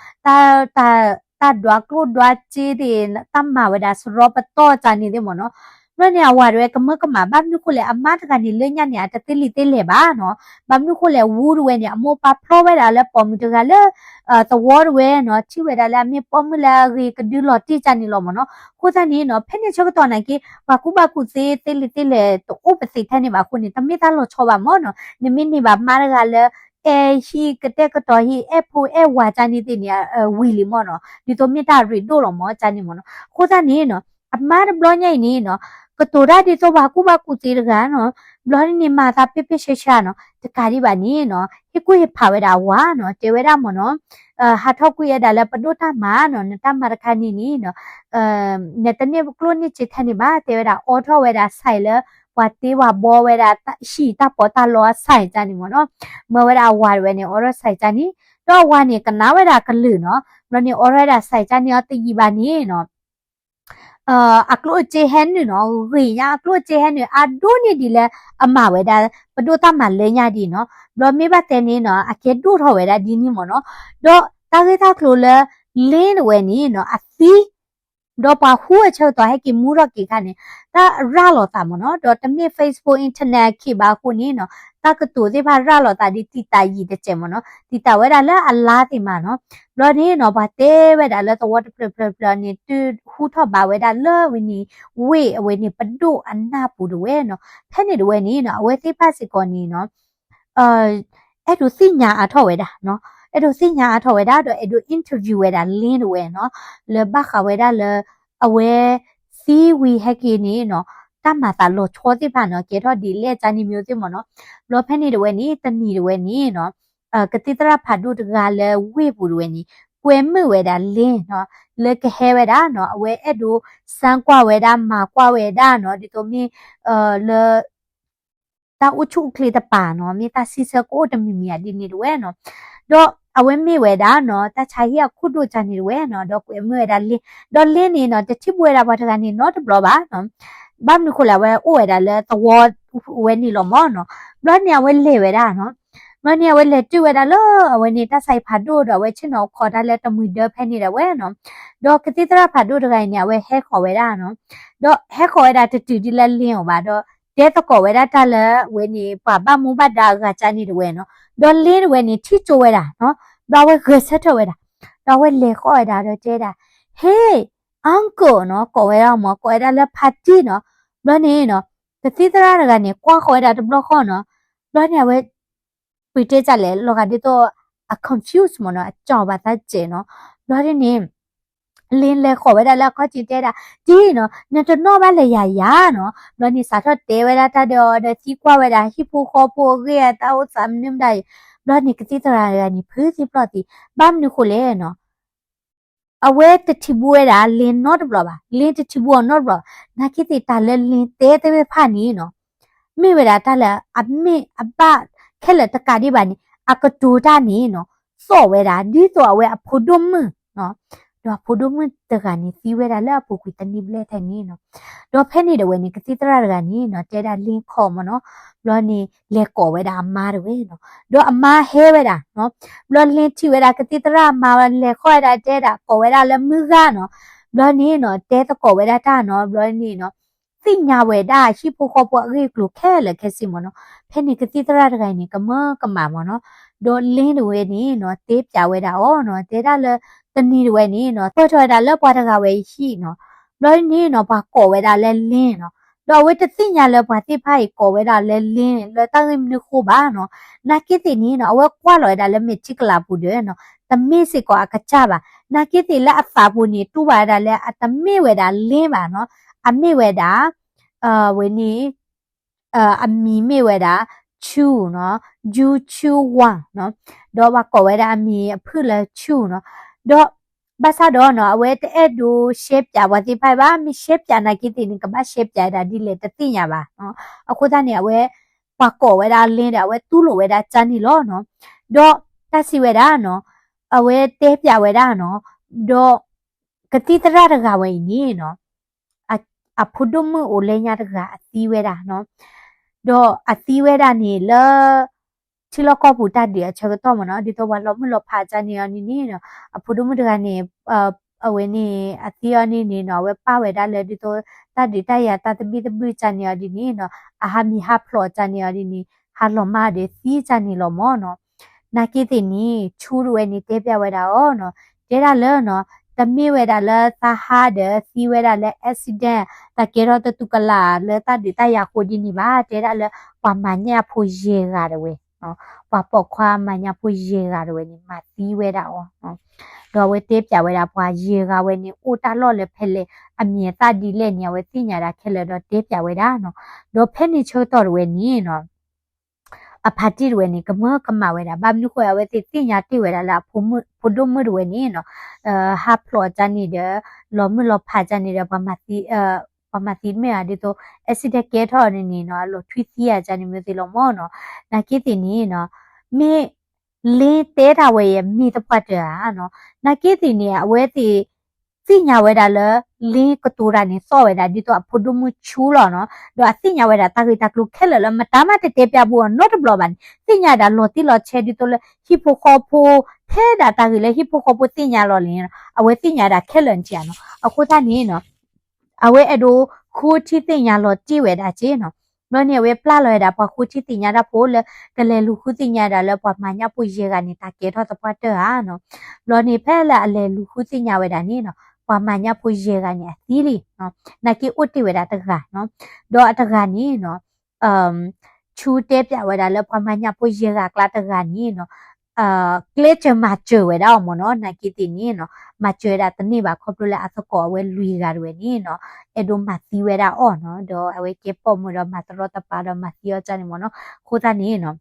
တၢ်ဒွးကျိၣ်ဒွးစ့သ့ၣ် တၢ်မၤဝဲဒၣ်စရီပတီၢ်ကၢ်န့ၣ်သ့ၣ်မ့ၢ်နီၤ. ဘျီန့ၣ် အဝၤတဝဲကမၢကမၣ် ဘၣ်မနုၤဃိလဲၣ် အမါတဂၤန့ၣ် လၢညါန့ၣ် အတသ့လံာ်သ့လဲၢ်ဘၣ်နီၤ. ဘၣ်မနုၤဃိလဲၣ် ဝူတဝဲန့ၣ် အမိၢ်ပာ်ဖျီဝဲဒၣ်လၢပိာ်မုၣ်တဂၤလၢ သဝီတဝဲနီၤ ထံၣ်ဝဲဒၣ်လၢအမ့ၢ်ပိာ်မုၣ်လၢအဂ့ၤကဒုလီၤတံၢ်ကၢ်န့ၣ်လီၤမ့ၢ်နီၤ. အဃိသတးန့ၣ်နီၤ ဖဲန့ၣ်ဆၢကတီၢ်နာ်က့ ပှၤကူၣ်ဘၣ်ကူၣ်သ့သ့လံာ်သ့လဲၢ်တအိၣ်ပသ့ၣ်ထဲန့ၣ်ဘၣ်အဃိန့ၣ် တမ့ၢ်တၢ်လီၤဆီဘၣ်မ့ၢ်နီၤ. နမ့ၢ်န့ၢ်ဘၣ်မါတဂၤလၢ အဲၣ်ဟံၣ်ကတဲာ်ကတီၤဟံၣ် အဲၣ်ဖိအဲၣ်ဝၤကၢ်န့ၣ်သ့ၣ်န့ၣ် ဝံၤလံမ့ၢ်နီၤ ဒ်သိးမ့ၢ်တၢ်ရ့ဒိၣ်လီၤမ့ၢ်ကၢ်န့ၣ်မ့ၢ်နီၤ. အဃိသတးန့ၣ်နီၤ အမါတဘျီညါအံၤန့ၣ်နီၤ ကတိၤတၢ်ဒ်သိးပှၤကူၣ်ဘၣ်ကူၣ်သ့တဂၤနီၤ ဘျီန့ၣ်မၤသးပ့ၢ်ပ့ၢ်ဆှါဆှါနီၤ တကးဒံးဘၣ်န့ၣ်နီၤ ဟ့ၣ်ကူၣ်ဟ့ၣ်ဖးဝဲဒၣ်အဝၤနီၤ တဲဝဲဒၣ်မ့ၢ်နီၤ ဟးထီၣ်ကွံာ်ဝဲဒၣ်လၢပဒိၣ်တၢ်မၤနီၤ နတၢ်မၤတခါန့ၣ်န့ၣ်နီၤ နတန့ၢ်ကျိၣ်န့ၢ်စ့ထဲန့ၣ်ဘၣ် တဲဝဲဒၣ် အိးထီၣ်ဝဲဒၣ် ဆိုင် လၢ ပှၤတ့ပှၤဘှီဝဲဒၣ် ဟံၣ်တၢ်ပီးတၢ်လီအ ဆိုင် ကၢ်န့ၣ်မ့ၢ်နီၤ. မၢဝဲဒၣ်အဝၤတဝဲန့ၣ် အိးထီၣ် ဆိုင် ကၢ်န့ၣ် ဒီးအဝၤန့ၣ် ကနၣ်ဝဲဒၣ်ကလုၢ်နီၤ ဘျီန့ၣ် အိးထီၣ်ဝဲဒၣ် ဆိုင် ကၢ်န့ၣ်အီၤတယံာ်ဘၣ်န့ၣ်နီၤ အကျိၣ်အစ့ဟဲနုာ်နီၤ ဂ့ၤညါအကျိၣ်အစ့ဟဲနုာ် အဒိၣ်န့ၢ်ဒံးလၢ အမၤဝဲဒၣ် ပဒိၣ်တၢ်မၤလၢညါဒံးနီၤ. ဘျီမ့ၢ်ဘၣ်တဲန့ၣ်နီၤ အကဲဒိၣ်ထီၣ်ဝဲဒၣ်ဒ်န့ၣ်မ့ၢ်နီၤ. ဒီးတၢ်ဂ့ၢ်တၢ်ကျိၤလၢ လ့တဝဲန့ၣ်နီၤ အသံ ဒီးပှၤဟူအဆၢကတီၢ်ဟဲက့ၤမူထီၣ်က့ၤခါန့ၣ် တၢ်ရၤလီၤသးမ့ၢ်နီၤ ဒီးတမ့ၢ် Facebook Internet အခံဘၣ်အဃိန့ၣ်နီၤ တၢ်ကတိၤသ့ၣ်တဖၣ်ရၤလီၤသးဒ်တံာ်တာ်ယံာ်တစဲးမ့ၢ်နီၤ တံာ်တာ်ဝဲဒၣ်လၢအလါသ့ၣ်မးနီၤ ဘျီန့ၣ်နီၤ ပှၤတဲဝဲဒၣ်လၢသဝီတဖျၢၣ်ဖျၢၣ်ဖျၢၣ်န့ၣ် တုၤဟူထီၣ်ဘးဝဲဒၣ်လၢဝဲန့ၣ် ဝ့ၢ်အဝဲန့ၣ်ပဒိၣ်အနၢ်ပူၤတဝဲနီၤ ဖဲန့ၣ်တဝဲန့ၣ်နီၤ အဝဲသ့ၣ်တဖၣ်စ့ၢ်ကီးန့ၣ်နီၤ အဲၣ်ဒိးသ့ၣ်ညါအါထီၣ်ဝဲဒၣ်နီၤ အဲၣ်ဒိးသ့ၣ်ညါအါထီၣ်ဝဲဒၣ် ဒီးအဲၣ်ဒိး interview ဝဲဒၣ် လ့တဝဲနီၤ လၢဘၣ်ဃးဝဲဒၣ်လၢ အဝဲသံဝံၤဟဲက့ၤန့ၣ်နီၤ တၢ်မၤသးလီၤဆီသ့ၣ်တဖၣ်နီၤ ကဲထီၣ်ဒ်လဲၣ်ကၢ်န့ၣ်မ့ၢ်သ့ၣ်မ့ၢ်နီၤ ဘျီဖဲန့ၣ်တဝဲန့ၣ် တနံၤတဝဲန့ၣ်နီၤ ကသံၣ်သရၣ်ဖးဒိၣ်တဂၤလၢဝ့ၢ်ပူၤတဝဲန့ၣ် ကွဲမုာ်ဝဲဒၣ်လ့နီၤ လၢကဟဲဝဲဒၣ်နီၤ အဝဲအဲၣ်ဒိး စမ်းကွၢ် ဝဲဒၣ် မၤကွၢ်ဝဲဒၣ်နီၤ ဒ်သိးမ့ၢ် လၢ တၢ်အိၣ်ဆူၣ်အိၣ်ချ့တပၤနီၤ မ့ၢ်တၢ်စံးဆၢကအိၣ်တမံၤမံၤဧါဒ်န့ၣ်တဝဲနီၤ ဒီးအဝဲမ့ၢ်ဝဲဒၣ်နီၤ တၢ်ဆါဟံၣ်အခိၣ်ဒိၣ်ကၢ်န့ၣ်တဝဲနီၤ ဒီးကွဲမုာ်ဝဲဒၣ်လ့ ဒီးလ့န့ၣ်နီၤ တထံၣ်ဘၣ်ဝဲဒၣ်ပှၤတဂၤန့ၣ်နီတဘျီဘၣ်နီၤ ဘၣ်မနုၤဃိလဲၣ် အဝဲအိၣ်ဝဲဒၣ်လၢသဝီဝဲန့ၣ်လီၤမ့ၢ်နီၤ ဘျီန့ၣ်အဝဲလဲၤဝဲဒၣ်နီၤ ဘျီန့ၣ်အဝဲလဲၤတုၤဝဲဒၣ်လၢအဝဲန့ၣ် တၢ်ဆါဟံၣ်ဖးဒိၣ်ဒီး အဝဲဆ့ၣ်နီၤခီတၢ်လၢတမှံၤဒၢဖဲန့ၣ်ဒၣ်ဝဲနီၤ ဒီးကသံၣ်သရၣ်ဖးဒိၣ်တဂၤအံၤန့ၣ် အဝဲဟဲဃီၤဝဲဒၣ်နီၤ ဒီးဟဲဃီၤဝဲဒၣ်တတုၤဒ်လၢလ့အီၤဘၣ်ဒီး တဲသကိးဝဲဒၣ်တၢ်လၢဝဲန့ၣ် ပှၤဘၣ်မူဘၣ်ဒါအဂၤကၢ်န့ၣ်တဝဲနီၤ ဒီးလ့တဝဲန့ၣ် ထံၣ်ကၠိဝဲဒၣ်နီၤ ဒီးအဝဲဂဲၤဆၢထၢၣ်ဝဲဒၣ် ဒီးအဝဲလဲၤဃီၤဝဲဒၣ်ဒီးတဲဒၣ် Hey uncle နီၤ ကိးဝဲဒၣ်မ့ၢ် ကိးဝဲဒၣ်လၢဖါတံၢ်နီၤ ဘျီန့ၣ်နီၤ ကသံၣ်သရၣ်တဂၤန့ၣ် ကွၢ်ဃီၤဝဲဒၣ်တဘျီဃီနီၤ ဘျီန့ၣ်အဝဲ ပတဲကၢ်လဲၣ် လီၤဂာ်ဒ်သိး အ confuse မ့ၢ်နီၤ အကၠီၣ်ဘၣ်သးစဲးနီၤ ဘျီဒ်န့ၣ် လ့လဲၤဃီၤဝဲဒၣ်လၢအခီၣ်ထံးတဲဒၣ် တံၢ်နီၤ နတနီၣ်ဘၣ်လၢယၤယၤနီၤ ဘျီန့ၣ်စးထီၣ်တဲဝဲဒၣ်တၢ်ဒီးဒီးသံကွၢ်ဝဲဒၣ် ဟံၣ်ဖိဃီဖိအဂ့ၢ်အတၢ်အိၣ်သးမနုၤမတၤအံၤ ဘျီန့ၣ်ကသံၣ်သရၣ်တဂၤန့ၣ် ဖုသံပျီၢ်သံ ဘၣ်မနုၤဃိလဲၣ်နီၤ အဝဲတထံၣ်ဘူးဝဲဒၣ်လ့နီတဘျီဘၣ် လ့တထံၣ်ဘူးအီၤနီတဘျီ နာ်က့သ့ၣ်တၢ်လၢလ့တဲသ့ၣ်တဖၣ်န့ၣ်နီၤ မ့ၢ်ဝဲဒၣ်တၢ်လၢအမ့ၢ်အဘၣ်ခဲလၢာ်တကးဒံးဘၣ်န့ၣ် အကတိၤတၢ်န့ၣ်နီၤ သီၣ်ဝဲဒၣ် ဒ်သိးအဝဲအဖိဒိၣ်မုၣ်နီၤ ဒီးအဖိဒိၣ်မုၣ်တဂၤန့ၣ် သံဝဲဒၣ်လၢအပူၤကွံာ်တနံၣ်ဘျဲၣ်ထဲန့ၣ်နီၤ. ဒီးဖဲန့ၣ်တဝဲန့ၣ် ကသံၣ်သရၣ်တဂၤန့ၣ်နီၤ တဲဒၣ်လ့ၣ်ခီမ့ၢ်နီၤ, ဘျီန့ၣ် လဲၤကိးဝဲဒၣ်အမါတဝဲနီၤ. ဒီးအမါဟဲဝဲဒၣ်နီၤ, ဘျီလ့ၣ်ထံၣ်ဝဲဒၣ်ကသံၣ်သရၣ်အမါ လဲၤဃီဝဲဒၣ်တဲဒၣ် ကိးဝဲဒၣ်လၢမုၢ်ဂၤနီၤ. ဘျီန့ၣ်နီၤ တဲသကိးဝဲဒၣ်တၢ်နီၤ, ဘျီန့ၣ်နီၤ သ့ၣ်ညါဝဲဒၣ်ဟံၣ်ဖိဃီဖိအဂ့ၢ်အကျိၤခဲလၢာ်ခဲဆ့မ့ၢ်နီၤ. ဖဲန့ၣ်ကသံၣ်သရၣ်တဂၤအံၤန့ၣ် ကမၢကမၣ်မ့ၢ်နီၤ. ဒီးလ့ၣ်တဝဲန့ၣ်နီၤ တဲပျးဝဲဒၣ်အီၤနီၤ, တဲဒၣ်လၢ တနံၤတဝဲန့ၣ်နီၤ ပၢၢ်ထီၣ်ဝဲဒၣ်လၢပှၤတဂၤဝဲအဟံၣ်နီၤ. ဘျီန့ၣ်နီၤ ပှၤကိးဝဲဒၣ်လၢလ့ၣ်နီၤ. ဒီးအဝဲတသ့ၣ်ညါလၢပှၤသ့ၣ်တဖၣ်အံၤကိးဝဲဒၣ်လၢလ့ၣ် လၢတၢ်ဂ့ၢ်မနုၤဃိဘၣ်နီၤ. နာ်က့သ့ၣ်န့ၣ်နီၤ အဝဲကွၢ်လီၤဝဲဒၣ်လၢမဲာ်ထံကလၤပူၤဒီးနီၤ တမ့ၢ်စ့ၢ်ကီးအကစၢ်ဘၣ်. နာ်က့သ့ၣ်လၢအသးပူၤန့ၣ် တူၢ်ဘၣ်ဝဲဒၣ်လၢအတမ့ၢ်ဝဲဒၣ်လ့ၣ်ဘၣ်နီၤ. အမ့ၢ်ဝဲဒၣ် ဝဲန့ၣ် အမံၤမ့ၢ်ဝဲဒၣ် ဆူနီၤ, ယူဆူဝါနီၤ, ဒီးပှၤကိးဝဲဒၣ်အမံၤအဖုၣ်လၢဆူနီၤ. ဒီးဘၣ်ဆၣ်ဒီးနီၤ အဝဲတအဲၣ်ဒိးရှဲပၠးပှၤသ့ၣ်တဖၣ်ဘၣ်, မ့ၢ်ရှဲပၠးနာ်က့သ့ၣ်န့ၣ် ကဘၣ်ရှဲပၠးဒၣ်ဒ်လဲၣ်တသ့ၣ်ညါဘၣ်နီၤ. အဃိသတးန့ၣ် အဝဲ ပှၤကိးဝဲဒၣ်လ့ၣ်ဒီး အဝဲတူၢ်လိာ်ဝဲဒၣ်ကၢ်န့ၣ်လီၤနီၤ. ဒီးတၢ်စံးဝဲဒၣ်နီၤ အဝဲတဲပၠးဝဲဒၣ်နီၤ, ဒီးကသံၣ်သရၣ်တဂၤဝဲအံၤန့ၣ်နီၤ အဖိဒိၣ်မုၣ်အိၣ်လၢညါတဂၤအသံဝဲဒၣ်နီၤ. ဒီးအသံဝဲဒၣ်န့ၣ်လၢ ထံလီၢ်ကီၢ်ပူၤတၢ်ဒုးအဆၢကတီၢ်မ့ၢ်နီၤ, ဒ်သိးပှၤလီၤမုၢ်လီၤဖးကၢ်န့ၣ်အီၤဒ်န့ၣ်နီၤ, အဖိဒိၣ်မုၣ်တဂၤန့ၣ် အဝဲန့ၣ် အသံအီၤန့ၣ်န့ၣ်နီၤ အဝဲပၢ်ဝဲဒၣ်လၢဒ်သိး တၢ်ဒုးတၢ်ယၤတၢ်သဘံၣ်သဘုၣ်ကၢ်န့ၣ်အီၤဒ်န့ၣ်နီၤ, အဟးမံၤဟးဖျိးကၢ်န့ၣ်အီၤဒ်န့ၣ် ဟးလီၤမၢ်ဒီးသံကၢ်န့ၣ်လီၤမ့ၢ်နီၤ. နာ်က့သ့ၣ်န့ၣ် ဆူတဝဲန့ၣ်တဲပၠးဝဲဒၣ်အီၤနီၤ, တဲဒၣ်လၢနီၤ တမ့ၢ်ဝဲဒၣ်လၢသးဟးဒီးသံဝဲဒၣ်လၢ accident တၢ်ကဲထီၣ်တတူၢ်ကလာ်လၢတၢ်ဒုးတၢ်ယၤအဃိဒ်န့ၣ်ဘၣ်, တဲဒၣ်လၢပှၤမၤညၣ်ဖိယဲၢ်ဂၤတဝဲ ပှၤပိာ်ခွါမၤညၣ်ဖိယဲၢ်ဂၤတဝဲန့ၣ် မၤသံဝဲဒၣ်အီၤ, ဒီးအဝဲတဲပၠးဝဲဒၣ်ပှၤယဲၢ်ဂၤဝဲန့ၣ် အိၣ်တၢ်လီၢ်လၢဖဲလဲၣ် အမံၤအသၣ်ဒ်လဲၣ်န့ၣ် အဝဲသ့ၣ်ညါဒၣ်ခဲလၢာ်ဒီးတဲပၠးဝဲဒၣ်နီၤ. ဒီးဖဲန့ၣ်ဆၢကတီၢ်တဝဲန့ၣ်နီၤ အဖါတံၢ်တဝဲန့ၣ် ကမၢကမၣ်ဝဲဒၣ် ဘၣ်မနုၤဃိ အဝဲသ့ၣ်သ့ၣ်ညါတ့ၢ်ဝဲဒၣ်လၢအဖိဒိၣ်မုၣ်တဝဲန့ၣ်နီၤ ဟးဖျိးကၢ်န့ၣ်ဒီး လီၤမုၢ်လီၤဖးကၢ်န့ၣ်ဒီး ပှၤမၤသံ ပှၤမၤသံတမ့ၢ်ဧါ ဒ်သိး accident ကဲထီၣ်န့ၣ်န့ၣ်နီၤ အလီၤထွံၣ်သံဧါကၢ်န့ၣ်မ့ၢ်သ့လီၤမ့ၢ်နီၤ. နာ်က့သ့ၣ်န့ၣ်နီၤ မ့ၢ်လ့ၣ်တဲတၢ်ဝဲအံၤမ့ၢ်သပှၢ်တၢၢ်ဧါနီၤ. နာ်က့သ့ၣ်န့ၣ် အဝဲသ့ၣ် သ့ၣ်ညါဝဲဒၣ်လၢ လ့ၣ်ကတိၤတၢ်န့ၣ် သီၣ်ဝဲဒၣ်ဒ်သိးအဖိဒိၣ်မုၣ်ဆူလီၤနီၤ. ဒီးအသ့ၣ်ညါဝဲဒၣ်တၢ်ဂ့ၢ်တၢ်ကျိၤခဲလၢာ်လၢ မတၤမးတတဲပၠးဘူးအီၤနီတဘျီဘၣ်န့ၣ် သ့ၣ်ညါဒၣ်လီၤတံၢ်လီၤဆဲးဒ်သိးလၢ ဟံၣ်ဖိဃီဖိ ဖဲဒၣ်တၢ်ဂ့ၢ်လၢဟံၣ်ဖိဃီဖိသ့ၣ်ညါလီၤန့ၣ် အဝဲသ့ၣ်ညါဒၣ်ခဲလၢာ်န့ၣ်ဧါနီၤ. အဃိသတးန့ၣ်နီၤ အဝဲအဲၣ်ဒိးဃုထံၣ်သ့ၣ်ညါလီၤတံၢ်ဝဲဒၣ်က့နီၤ. ဘျီန့ၣ် အဝဲပျၢ်လီၤဝဲဒၣ်ပှၤဃုထံၣ်သ့ၣ်ညါတၢ်ဖိလၢ ကလဲၤလူၤဃုသ့ၣ်ညါဒၣ်လၢပှၤမၤညၣ်ဖိယဲၢ်ဂၤန့ၣ် တၢ်ကဲထီၣ်သပှၢ်တၢၢ်ဧါနီၤ. ဘျီန့ၣ် ဖဲလၢအလဲၤလူၤဃုသ့ၣ်ညါဝဲဒၣ်န့ၣ်နီၤ ပှၤမၤညၣ်ဖိယဲၢ်ဂၤန့ၣ် အသံလံနီၤ. နာ်က့အိၣ်တ့ၢ်ဝဲဒၣ်တဂၤနီၤ. ဒီးအတဂၤန့ၣ်နီၤ ဆူတဲပၠးဝဲဒၣ်လၢပှၤမၤညၣ်ဖိယဲၢ်ဂၤအကျါတဂၤန့ၣ်နီၤ ကျဲးစၢးမၤစၢၤဝဲဒၣ်အီၤမ့ၢ်နီၤ. နာ်က့သ့ၣ်န့ၣ်နီၤ မၤစၢၤဝဲဒၣ်တန့ၢ်ဘၣ် ခီဖျိလၢအသကိးအဝဲလွံၢ်ဂၤတဝဲန့ၣ်နီၤ အဲၣ်ဒိးမၤသံဝဲဒၣ်အီၤနီၤ. ဒီးအဝဲကဲပိာ်မုၣ်ဒီးမၤတရီတပါဒီးမၤသံအီၤကၢ်န့ၣ်မ့ၢ်နီၤ. အဃိသတးန့ၣ်နီၤ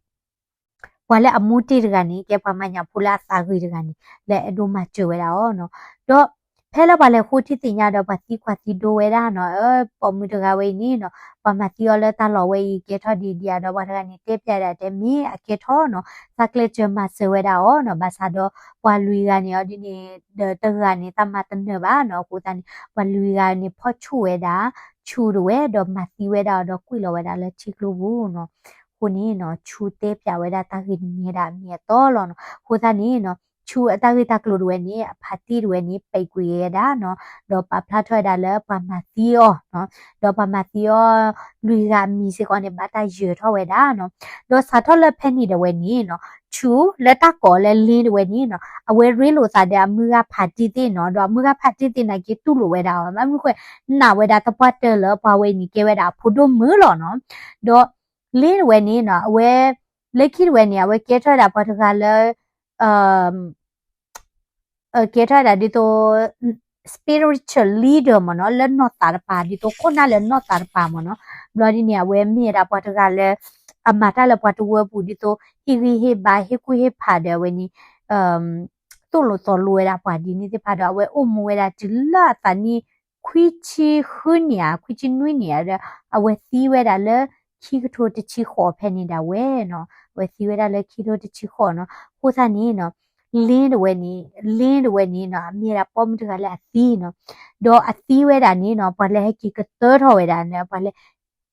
ပှၤလၢအမူတ့ၢ်တဂၤန့ၣ် ကဲပှၤမၤညၣ်ဖိလၢအသးဂ့ၤတဂၤန့ၣ် လၢအဲၣ်ဒိးမၤစၢၤဝဲဒၣ်အီၤနီၤ. ဒီးဖဲလၢပှၤလဲၤဃုထံၣ်သ့ၣ်ညါဒီးပှၤသံကွၢ်သံဒိဝဲဒၣ်နီၤ အၢ ပိာ်မုၣ်တဂၤဝဲအံၤန့ၣ်နီၤ ပှၤမၤသံအီၤလၢတၢ်လီၢ်ဝဲအံၤ ကဲထီၣ်ဒ်ဒ်ဧါ ဒီးပှၤတဂၤန့ၣ် တဲပၠးဒၣ်တဲမ့ၢ်အကဲထီၣ်နီၤ သးကျဲးစၢးမၤစၢၤဝဲဒၣ်အီၤနီၤ. ဘၣ်ဆၣ်ဒီးပှၤလွံၢ်ဂၤန့ၣ်အီၤဒ်န့ၣ် ဒီးတဂၤန့ၣ် တၢ်မၤတနၢၤဘၣ်နီၤ. အဃိသတးန့ၣ် ပှၤလွံၢ်ဂၤန့ၣ် ဖီၣ်ဆူၣ်ဝဲဒၣ် ဆူတဝဲ ဒီးမၤသံဝဲဒၣ်အီၤဒီးကွံာ်လီၤဝဲဒၣ်လၢထံကျိပူၤနီၤ. အဃိန့ၣ်နီၤ ဆူတဲပၠးဝဲဒၣ်တၢ်ဂ့ၢ်န့ၣ်မ့ၢ်ဝဲဒၣ်အမ့ၢ်အတီလီၤနီၤ. အဃိသတးန့ၣ်နီၤ ဆူအတၢ်ဂ့ၢ်တၢ်ကျိၤတဝဲန့ၣ် အဖါတံၢ်တဝဲန့ၣ် ပဲာ်ကွံာ်ဝဲဒၣ်နီၤ ဒီးပာ်ဖျါထီၣ်ဝဲဒၣ်လၢပှၤမၤသံအီၤနီၤ ဒီးပှၤမၤသံအီၤ လွံၢ်ဂၤအမံၤစ့ၢ်ကီးန့ၣ် ဘၣ်တၢ်ယၢၤထီၣ်ဝဲဒၣ်နီၤ. ဒီးစးထီၣ်လၢဖဲန့ၣ်တဝဲန့ၣ်နီၤ ဆူလၢတၢ်ကိးလၢလ့ၣ်တဝဲန့ၣ်နီၤ အဝဲရ့လိာ်သးဒီးအမုၢ်ဂၤဖါတံၢ်သ့ၣ်နီၤ ဒီးအမုၢ်ဂၤဖါတံၢ်သ့ၣ်နာ်က့တူၢ်လိာ်ဝဲဒၣ်အီၤ ဘၣ်မနုၤဃိ နာ်ဝဲဒၣ်သပှၢ်တၢၢ်လၢပှၤဝဲအံၤန့ၣ်ကဲဝဲဒၣ်အဖိဒိၣ်မုၣ်လီၤနီၤ. ဒီးလ့ၣ်တဝဲန့ၣ်နီၤ အဝဲ လၢခံတဝဲန့ၣ် အဝဲကဲထီၣ်ဝဲဒၣ်ပှၤတဂၤလၢ ကဲထီၣ်ဝဲဒၣ်ဒ်သိး spiritual leader မ့ၢ်နီၤ လၢနီၢ်သးတပၤ ဒ်သိးခိၣ်နၢ်လၢနီၢ်သးတပၤမ့ၢ်နီၤ. ဘျီဒ်န့ၣ် အဝဲမ့ၢ်ဝဲဒၣ်ပှၤတဂၤလၢ အမၤတၢ်လၢပှၤတဝၢပူၤ ဒ်သိး ဟ့ၣ်ဂံၢ်ဟ့ၣ်ဘါ ဟ့ၣ်ကူၣ်ဟ့ၣ်ဖးဒီးအဝဲန့ၣ် သိၣ်လိသီလိဝဲဒၣ်ပှၤဒ်န့ၣ်သ့ၣ်တဖၣ်ဒီး အဝဲအိၣ်မူဝဲဒၣ်တုၤလၢအသးနံၣ် ခွံဆံဃုနံၣ်ဧါ ခွံဆံနွံနံၣ်ဧါဒီး အဝဲသံဝဲဒၣ်လၢ ခံကထိတဆံဃိးဖဲန့ၣ်ဒၣ်ဝဲနီၤ. အဝဲသံဝဲဒၣ်လၢခံကထိတဆံဃိးနီၤ. အဃိသတးန့ၣ်နီၤ လ့တဝဲန့ၣ် လ့တဝဲန့ၣ်နီၤ အမ့ၢ်ဝဲဒၣ်ပိာ်မုၣ်တဂၤလၢအသံနီၤ. ဒီးအသံဝဲဒၣ်န့ၣ်နီၤ ပှၤလၢဟဲက့ၤကတၢၢ်ထီၣ်ဝဲဒၣ်န့ၣ် ပှၤလၢ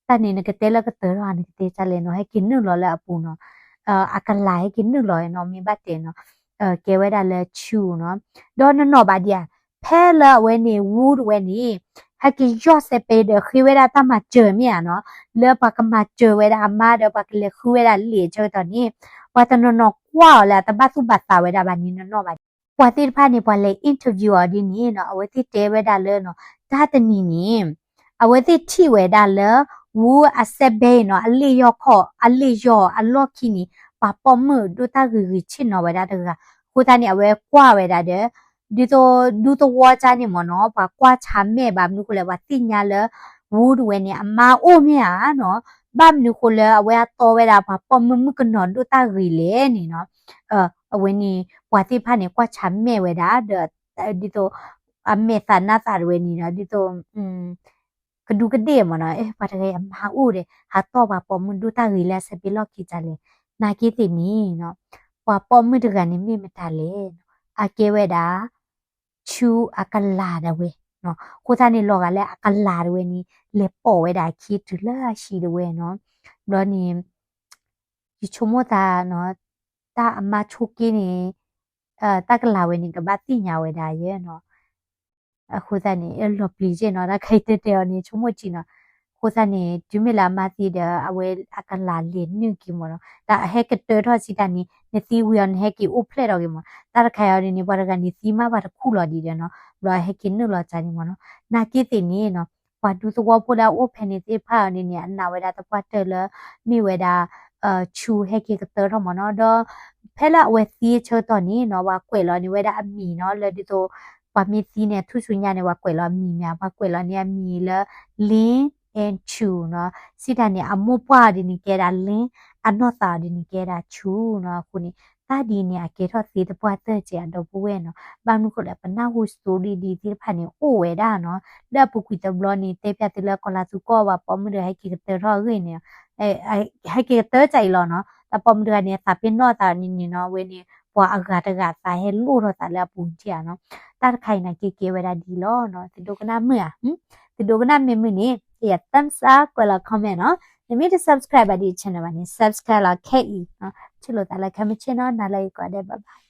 တၢ်န့ၣ် နကတဲလၢကတၢၢ်ထီၣ် နကတဲဒ်လဲၣ်နီၤ ဟဲက့ၤနုာ်လီၤလၢအပူၤနီၤ. အကလၤဟဲက့ၤနုာ်လီၤနီၤ မ့ၢ်ဘၣ်တဲနီၤ ကဲဝဲဒၣ်လၢဆူနီၤ. ဒီးနနီၣ်ဘၣ်ဒံးဧါ ဖဲလၢအဝဲန့ၣ် ဝူတဝဲန့ၣ် ဟဲက့ၤယီၢ်စဲးပဲဒီးဃ့ဝဲဒၣ်တၢ်မၤစၢၤမ့ၢ်ဧါနီၤ လၢပှၤကမၤစၢၤဝဲဒၣ်အမါဒီးပှၤကလဲၤဃုဝဲဒၣ်လံာ်အဆၢကတီၢ်န့ၣ် ပှၤတနီၤနီၤကွၢ်အီၤလၢအတဘၣ်သူၣ်ဘၣ်သးဝဲဒၣ်ဘၣ်န့ၣ် နနီၣ်ဘၣ်ဒံး ပှၤသ့ၣ်တဖၣ်န့ၣ် ပှၤလဲၤ interview အီၤဒ်န့ၣ်နီၤ အဝဲသ့ၣ်တဲဝဲဒၣ်လၢနီၤ တၢ်တနံၤန့ၣ် အဝဲသ့ၣ်ထံၣ်ဝဲဒၣ်လၢ ဝူအစဲးပဲနီၤ အလ့ၣ်ယီၢ်ခီၣ် အလ့ၣ်ယီၢ်အလီၢ်ခံန့ၣ် ပှၤပိာ်မုၣ်ဒိၣ်တၢ်ဂ့ၤဂ့ၤဆ့ၣ်နီၤဝဲဒၣ်တဂၤ အဃိသတးန့ၣ် အဝဲကွၢ်ဝဲဒၣ်ဒီး ဒ်သိးဒူသဝီကၢ်န့ၣ်မ့ၢ်နီၤ ပှၤကွၢ်ဆါမဲာ်ဘၣ်မနုၤဃိလဲၣ် ပှၤသ့ၣ်ညါလၢ ဝူတဝဲန့ၣ် အမါအိၣ်မ့ၢ်ဧါနီၤ ဘၣ်မနုၤဃိလၢအဝဲအတီဝဲဒၣ်ပှၤပိာ်မုၣ်မုၣ်ကနီၤဒိၣ်တၢ်ဂ့ၤလဲၣ်န့ၣ်နီၤ အဝဲန့ၣ် ပှၤသ့ၣ်တဖၣ်န့ၣ် ကွၢ်ဆါမဲာ်ဝဲဒၣ်ဒီး ဒ်သိး အမဲာ်သးနါသးတဝဲန့ၣ်ဒီး ဒ်သိး ကဒူးကဒ့ၣ်မ့ၢ်နီၤ ပှၤတဂၤအံၤအမါအိၣ်ဒီး ဟးတီၢ်ပှၤပိာ်မုၣ်ဒိၣ်တၢ်ဂ့ၤလၢအစဲးပဲလီၢ်ခံတၢ်လဲၣ် နာ်က့သ့ၣ်န့ၣ်နီၤ ပှၤပိာ်မုၣ်တဂၤန့ၣ်မ့ၢ်မတၤလဲၣ် အကဲဝဲဒၣ် ဆူအကလၤဒၣ်ဝဲ အဃိသတးန့ၣ် လီၤဂာ်လၢအကလၤဒၣ်ဝဲန့ၣ် လဲၤပိာ်ဝဲဒၣ်အခံတုၤလၢအဟံၣ်ဒၣ်ဝဲနီၤ ဘျီန့ၣ် ယဆိကမိၣ်သးနီၤ တၢ်အမါဆိက့န့ၣ် တၢ်ကလၤဝဲန့ၣ် ကဘၣ်သ့ၣ်ညါဝဲဒၣ်ယဲနီၤ အဃိသတးန့ၣ် လီၤပျံၤက့နီၤ တၢ်ခဲအံၤတဲတဲအီၤန့ၣ် ဆိကမိၣ်ကံနီၤ အဃိသတးန့ၣ် တုၤမ့ၢ်လၢအမါသံဒီး အဝဲအကလၤလဲၤနုာ်က့မ့ၢ်နီၤ တၢ်အဟဲကတၢၢ်ထီၣ်စံးတၢ်န့ၣ် နသံဝံၤအီၤ နဟဲက့ၤအိၣ်ဖျဲၣ်ထီၣ်က့မ့ၢ် တၢ်တခါအံၤန့ၣ် ပှၤတဂၤန့ၣ်သံမး ပှၤတခူၣ်လီၤဒံးဒီးနီၤ ဘျီအဟဲက့ၤနုာ်လီၤကၢန့ၣ်မ့ၢ်နီၤ နာ်က့သ့ၣ်န့ၣ်နီၤ ပှၤဒူသဝီဖိလၢအအိၣ်ဖဲန့ၣ်သ့ၣ်တဖၣ်အံၤန့ၣ် အနာ်ဝဲဒၣ်သပှၢ်တၢၢ်လၢ မ့ၢ်ဝဲဒၣ် ဆူဟဲက့ၤကတၢၢ်ထီၣ်မ့ၢ်နီၤ ဒီး ဖဲလၢအဝဲသံအဆၢကတီၢ်န့ၣ်နီၤ ပှၤကွဲးလီၤန့ၢ်ဝဲဒၣ်အမံၤနီၤ လၢဒ်သိး ပှၤမ့ၢ်သံန့ၣ် ထူၣ်ဆူညါန့ၣ် ပှၤကွဲးလီၤအမံၤမ့ၢ် ပှၤကွဲးလီၤန့ၢ်အမံၤလၢ Lin and Chu နီၤ စံးတၢ်န့ၣ် အမိၢ်ပှၢ်အီၤဒ်န့ၣ်ကဲဒၣ် Lin အနီၢ်သးအီၤဒ်န့ၣ်ကဲဒၣ် Chu နီၤ အဃိန့ၣ် တၢ်ဒ်န့ၣ် အကဲထီၣ်သ့သပှၢ်တၢၢ်ကဲအဒီပုၢ်ဝဲၢ်နီၤ ဘၣ်မနုၤဃိလဲၣ် ပနၢ်ဟူ story ဒ်သ့ၣ်တဖၣ်န့ၣ် အိၣ်ဝဲဒၣ်နီၤ လၢအပူၤကွံာ်တဘျီန့ၣ် တဲပျးသုလၢကီၢ်လါသူကီၢ်ဘၣ် ပိာ်မုၣ်တဂၤဟဲက့ၤကတၢၢ်ထီၣ်အဂ့ၢ်န့ၣ် ဟဲက့ၤကတၢၢ်ကၢအံၤလီၤနီၤ တၢ်ပိာ်မုၣ်တဂၤန့ၣ် အသးပ့ၤနီၣ်အသးန့ၣ်န့ၣ်နီၤ အဝဲန့ၣ် ပှၤအဂၤတဂၤအသးဟဲလိၣ်ထီၣ်သးလၢအပူၤထံၣ်ဧါနီၤ တၢ်တခါအံၤန့ၣ် ကဲကဲဝဲဒၣ်ဒ်လီၤနီၤ သုဒိကနၣ်မုာ်ဧါ သုဒိကနၣ်မ့ၢ်မုာ်န့ၣ် ယ thumbs up ကွဲးလီၤ comment နီၤ နမ့ၢ်တ subscribe ဘၣ်ဒံး channel ဘၣ်န့ၣ် subscribe လီၤခဲအံၤ ထံၣ်လိာ်သးလၢခဲမုၢ်ဆ့ၣ်နီၤ နၤလၢအံၤကိးဂၤဒဲး bye bye